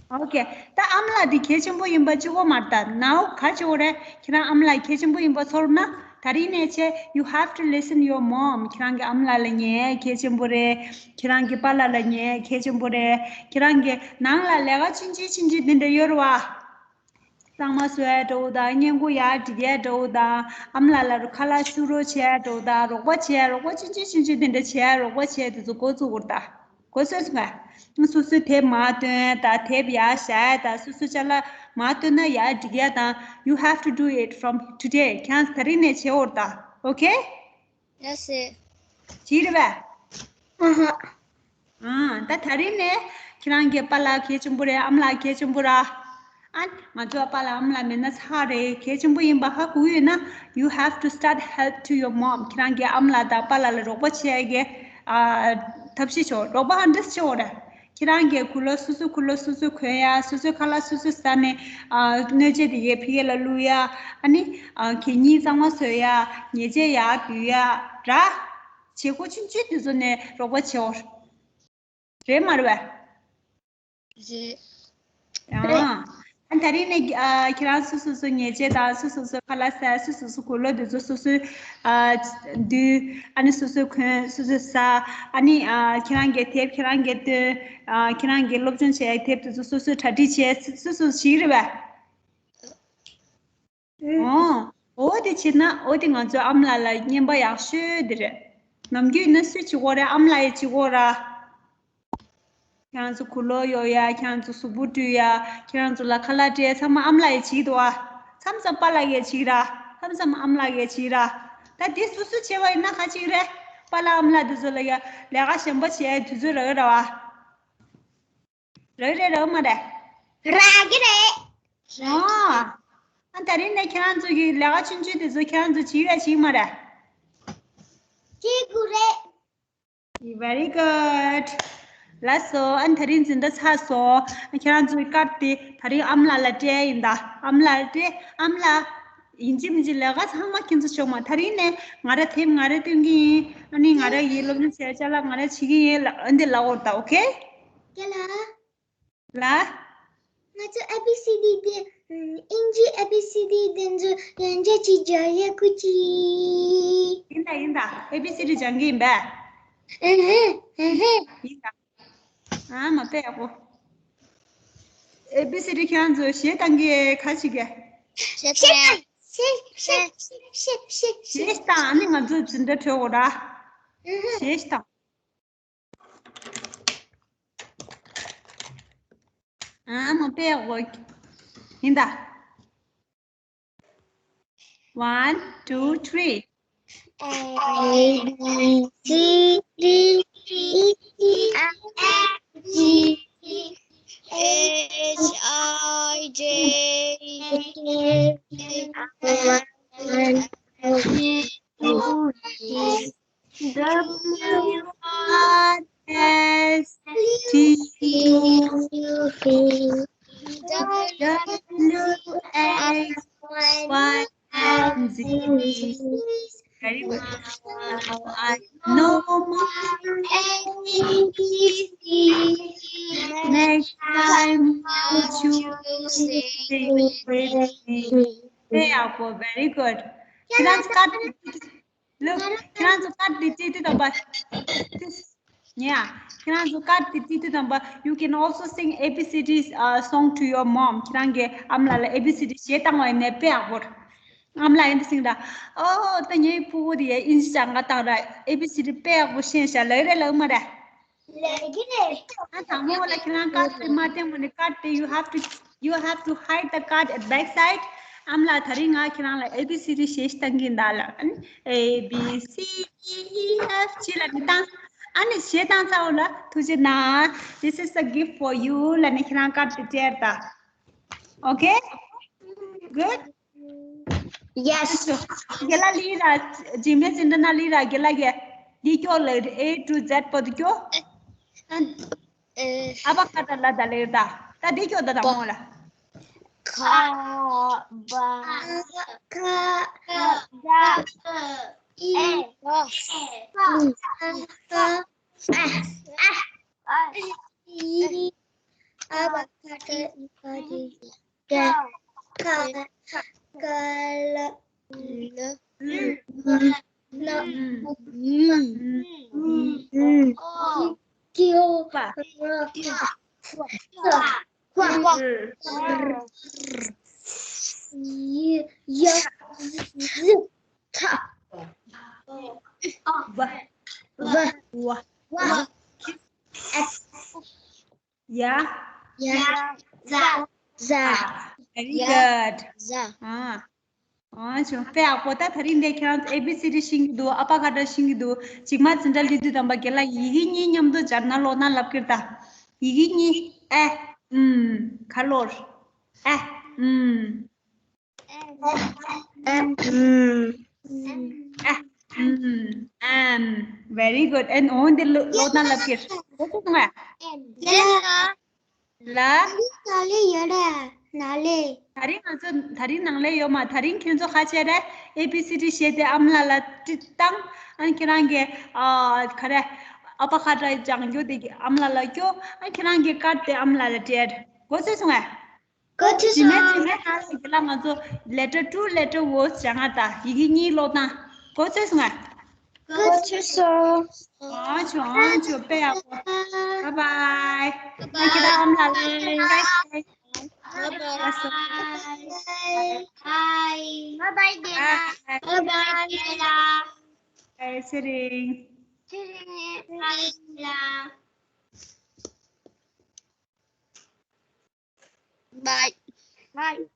ཨོ་ཀེ། ད་ཨ་མ་ལགས་འདི་གལ་ཆེན་པོ་ཡིན་པ་གཅིག་པོ་མ་རེད་ད། ནའོ་ག་ཅིག་པོ་རེད། ཁྱེད་རང་ཨ་མ་ལགས་གལ་ཆེན་པོ་ཡིན་པ་ཚོར་ན། ད་རིང་ནས་བྱས། You have to listen your mom. ཁྱེད་རང་གི་ཨ་མ་ལགས་ལ་ཉན་གལ་ཆེན་པོ་རེད། ཁྱེད་རང་གི་པཱ་ལགས་ལ་ཉན་གལ་ཆེན་པོ་རེད། ཁྱེད་རང་གི་ནང་ལ་ལས་ཀ་ཆུང་ཆུང་ཆུང་ཆུང་འདི་འདྲ་ཡོད་རེད་བ། གཙང་མ་བཟོ་ཡ་འདྲ་བོ་དང་། བསྙེན་བཀུར་ཡར་སྒྲིག་ཡ་འདྲ་བོ་དང་། ཨ་མ་ལགས་ལ་ཁ་ལག་བཤུ་རོགས་བྱེད་ཡ་འདྲ་བོ་དང་། རོགས་པ་བྱེད་ཡ། རོགས་པ་ཆུང་ཆུང་ཆུང་ཆུང་དེ་འདྲ་བྱེད་ཡ། རོགས་པ་བྱེད་ཡ་དེ་ཚོ་འགོ་བཙུགས་དགོས་རེད་ད། གོ་སོང་ངས། སོ་སོའི་དེབ་མར་སྟོན་དང་། དེབ་ཡར་བཞག་ཡ་དང་། སོ་སོའི་ཅ་ལག་མར་སྟོན་ན་ཡར་སྒྲིག་ཡ་དང་། You have to do it from today. ཁྱེད་རང་ད་རིང་ནས་བྱེད་འོ་རེད་ད། ཨོ་ཀེ། ཡ་སེ། བྱེད་རེད་པས། ཨ་ཧ། ཨ། ད་ད་རིང་ནས་ཁྱེད་རང་གི་པཱ་ལགས་གལ་ཆེན་པོ་རེད། ཨ་མ་ལགས་གལ་ཆེན་པོ་རེད། ཨ། ང་ཚོ་པཱ་ལགས་ཨ་མ་ལགས་མེད་ན་ཚར་རེད། གལ་ཆེན་པོ་ཡིན་པ་ཧ་གོ་ཡོད་ན། You have to start help to your mom. ཁྱེད་རང་གི་ཨ་མ་ལགས་དང་པཱ་ལགས་ལ་རོགས་པ་བྱེད་ཡ་གི། ཨ། ཐབས་ཤེས་བྱོས། རོགས་པ་ཧ་འདྲ་བྱེད་འོ་རེད། ཁྱེད་རང་གི་གོས་ལོག་སོ་སོའི་གོས་ལོག་སོ་སོས་གོན་ཡ། སོ་སོའི་ཁ་ལག་སོ་སོས་ཟ་ནས། ཨ། སྣོད་ཆས་དེ་གའི་ཕ་གི་ལ་བླུག་ཡ། ཨ་ནི། ཨ། གད་སྙིགས་གཙང་མ་བཟོ་ཡ། ཉལ་ཆས་ཡར་འབུད་ཡ་ར། བྱེད་སྒོ་ཆུང་ཆུང་དེ་ཚོ་ནས་རོགས་པ་བྱེད་འོ། རེད་མ་རེད་པས། རེད། ཨང་། ཨ་ད་རིང་ནས་ཨ་ཁྱེད་རང་སོ་སོ་སོ་ཉལ་ཆས་དང་སོ་སོ་སོ་ཁ་ལག་ཟ། སོ་སོ་སོ་གོས་ལོག་དེ་ཚོ་སོ་སོས་ཨ་འདུལ། ཨ་ནི་སོ་སོས་གོན། སོ་སོས་ཟ། ཨ་ནི་ཨ་ཁྱེད་རང་གི་དེབ་ཁྱེད་རང་གིས་འདོན། ཨ་ཁྱེད་རང་གིས་སློབ་སྦྱོང་བྱས་དེབ་དེ་ཚོ་སོ་སོས་གྲ་སྒྲིག་བྱས། སོ་སོས་བྱེད་ཀྱི་རེད་པས། ཨོ། འོ་དེ་བྱེད་ན་འོ་དེ་ང་ཚོའི་ཨ་མ་ལགས་ལ་རྔན་པ་ཡག་ཤོས་དེ་རེད། ནམ་རྒྱུན་ན་སུས་བྱེད་ཀྱི་ཡོད་རེད། ཨ་མ་ལགས་ཡིས་བྱེད་ཀྱི་ཡོད་རེད། ཁྱེད་རང་ཚོ་གོས་ལོག་གཡོག་ཡ། ཁྱེད་རང་ཚོ་གཟུགས་པོ་བཀྲུ་ཡ། ཁྱེད་རང་ཚོ་ལ་ཁ་ལག་སྤྲད་ཡ་ཚང་མ་ཨ་མ་ལགས་ཡིས་བྱེད་ཀྱི་འདུག་ཨ། མཚམས་མཚམས་པཱ་ལགས་ཀྱིས་བྱེད་ཀྱི་རེད། མཚམས་མཚམས་ཨ་མ་ལགས་ཀྱིས་བྱེད་ཀྱི་རེད། ད་དེ་སོ་སོས་བྱས་པ་ཡིན་ན་ག་ཅིག་རེད། པཱ་ལགས་ཨ་མ་ལགས་དེ་ཚོ་ལ་ཡ་ལས་ཀ་གཞན་པ་བྱེད་ཡའི་དུས་ཚོད་རག་གི་རེད་པ། རག་རེད་རག་མ་རེད། རག་གི་རེད། ཨོ། ཨ་ད་རིང་ནས་ཁྱེད་རང་ཚོ་གི་ལས་ཀ་ཆུང་ཆུང་དེ་ཚོ་ཁྱེད་རང་ཚོ་བྱེད་ཡ་བྱེད་མ་རེད། བྱེད་དགོས་རེད། Very good. ལགས་སོ། ཨ་ད་རིང་འཛིན་གྲྭ་ཚར་སོང་། ཁྱེད་རང་ཚོའི་ཀར་དེ་ད་རིང་ཨ་མ་ལགས་ལ་སྤྲད་ཡིན་ད། ཨ་མ་ལགས་ལ་སྤྲད། ཨ་མ་ལགས། ཡིན་གཅིག་མིན་གཅིག་ལས་ཀ་ཚང་མ་ཁྱེད་ཚོ་ཆོག་མ། ད་རིང་ནས་ང་ར་དེབ་ང་ར་སྟོན་གྱི་ཡིན། ཨ་ནི་ང་ར་ཡི་སློབ་སྦྱོང་བྱས་ཅ་ལག་ང་ར་བྱེད་ཀྱི་ཡིན་ལ། ཨ་འདི་ལབ་འོ་ད། ཨོ་ཁེ། ལ། ལ། ང་ཚོ་ཨེ་བི་སི་ཌི་དེ་ཨིན་ཇི་ཨེ་བི་སི་ཌི་དེ་ཚོ་ཡང་བསྐྱར་ཅིག་སྦྱང་ཡ་ཁུ་ཅི། ཡིན་ད་ཡིན་ད། ཨེ་བི་སི་ཌི་སྦྱང་གི་ཡིན་པས། ཨ་ཧེ་ཨ་ཧེ། ཡིན་ད། ཨ་མ་པེ་ཨ་གོ། ཨེ་བི་སི་ཌི་ཁྱེད་རང་ཚོ་གཞས་བཏང་གི་ག་ཅིག་གི། ཤེས་ཤེས་ཤེས་ཤེས་ཤེས་ཤེས། གཞས་བཏང་། ཨ་ནི་ང་ཚོ་འཛིན་གྲྭ་གྲོལ་དགོས་ར། ཨ་ཧེ། གཞས་བཏང་། ཨ་མ་པེ་ཨ་གོ། ཡིན་ད། One, two, three. A, B, C, D, E, F, G, H, I, J, K, L, M, N, O, P, W, R, S, T, U, V, W, X, Y, and Z. Very good. Now I know more A B C. Next time you choose to sing with me. Hey, Apo, very good. Can I start? Look, ཁྱེད་རང་ཚོ་ཀར་དེ་བརྩེ་དུས་དམ་པ། ཡ། ཁྱེད་རང་ཚོ་ཀར་དེ་བརྩེ་དུས་དམ་པ། You can also sing A B C D, uh, song to your mom. ཁྱེད་རང་གི་ཨ་མ་ལགས་ལ་ཨེ་བི་སི་ཌི་གཞས་བཏང་བ་ཡིན་ནའི་དཔེ་ཡག་པོ་རེད། ཨ་མ་ལགས་ཡིན་དུ་སིང་ར། ཨོ་ད་ངའི་ཕྲུ་གུ་དེ་ཡ་ཨིན་ཇི་སྦྱང་ག་བཏང་ར། ཨེ་བི་སི་ཌི་དཔེ་ཡག་པོ་ཤེས་ཤག་ལབ་རེད་ལབ་མ་རེད། ལབ་ཀྱི་རེད། ཨ་དང་པོ་ལ་ཁྱེད་རང་ཀར་དེ་མ་བསྟན་པ་ནས། ཀར་དེ། you have to, you have to hide the card at back side. ཨ་མ་ལགས་ད་རིང་ང་ཁྱེད་རང་ལ་ཨེ་བི་སི་ཌི་གཞས་ཤིག་བཏང་གིན་གདའ་ལ། ཨ་ནི་A B C D E F G ལབ་ནས་བཏང་། ཨ་ནི་གཞས་བཏང་ཚར་བ་ལ་ཐུགས་རྗེ་གནང་། This is a gift for you ལབ་ནས་ཁྱེད་རང་ཀར་དེ་སྤྲད་ད། Okay? Good? Yes. རྒན་ལགས་ལི་ར། འཇིགས་མེད་འཛིན་གྲྭ་ནང་ལི་ར། རྒན་ལགས་ཀྱིས་འདི་སྐྱོར་ལ། A to Z བར་དུ་སྐྱོར། ཨ་བ་ཁ་ཏ་ལ་ད་ལེར་ད། ད་འདི་སྐྱོར་ད་དང་མོ་ལ། ཁ་བ་ཁ་བ་ཨེ་ཨ་བ་ཁ་ཏ་ཨི་ཁ་ཏ་ཀ་ཁ་ཁ་ལ་ལ་ན་ན་ན་ཀྱོ་པ་ཡ་ཡ་ཁ་བ་བ་བ་ཡ། ཡ། ཟ། ཟ། Very good. ཟ། ཨ། ཨ་ཅོ། དཔེ་ཡག་པོ། ད་ད་རིང་འདི་ཁྱེད་རང་ཚོ་ཨེ་བི་སི་ཌི་ཤེས་ཀྱི་འདུག་ཨ་པ་ཁ་ཏ་ཤེས་ཀྱི་འདུག་འཇིགས་མེད་འཛིན་གྲྭ་ལི་དུས་དམ་པ་རྒན་ལགས་ཡི་གེ་གཉིས་མཉམ་དུ་སྦྱར་ན་ཀློག་ན་ལབ་ཀྱི་རེད་ད། ཡི་གེ་གཉིས། ཨེ། ཨུམ། ག་ལོར། ཨེ། ཨུམ། ཨེ། ཨུམ། ཨེ། ཨུམ། ཨམ། Very good. ཨན། འོ་འདི་ཀློག་ན་ལབ་ཀྱི་རེད། ལ། ལ། ནང་ལས་ཡོད་རེད། ནང་ལས། ད་རིང་ང་ཚོ་ད་རིང་ནང་ལས་ཡོད་མ། ད་རིང་ཁྱེད་ཚོ་ཁ་ཆེ་རེད། ཨེ་བི་སི་ཌི་བཤད་དེ་ཨ་མ་ལགས་ལ་བཏང་། ཨ་ནི་ཁྱེད་རང་གི་ཨ་ག་རེ། ཨ་པ་ཁ་ཏ་སྦྱང་རྒྱུ་དེ་གི་ཨམ་ལགས་ལ་སྐྱོ། ཨ་ཁྱེད་རང་གི་ཀར་དེ་ཨམ་ལགས་ལ་སྤྲད། གོ་ཚོད་སོང་ངས། གོ་ཚོད་དེ་ནས་དེ་སོང་། ནས་ད་ལ་དེ་ལ་ང་ཚོ་letter to letter words སྦྱང་ང་ད་ཡི་གེ་གཉིས་ཀློག་སྟངས། གོ་ཚོད་སོང་ངས། གོ་ཚོད་སོང་། ཨ་ཆོ་ཨ་ཆོ་དཔེ་ཡག་པོ། Bye bye. ཨ་ཁྱེད་རང་ཨམ་ལགས་ལ་Bye bye. Bye bye. Bye bye. Bye bye. Bye. Sitting. Bye. Bye.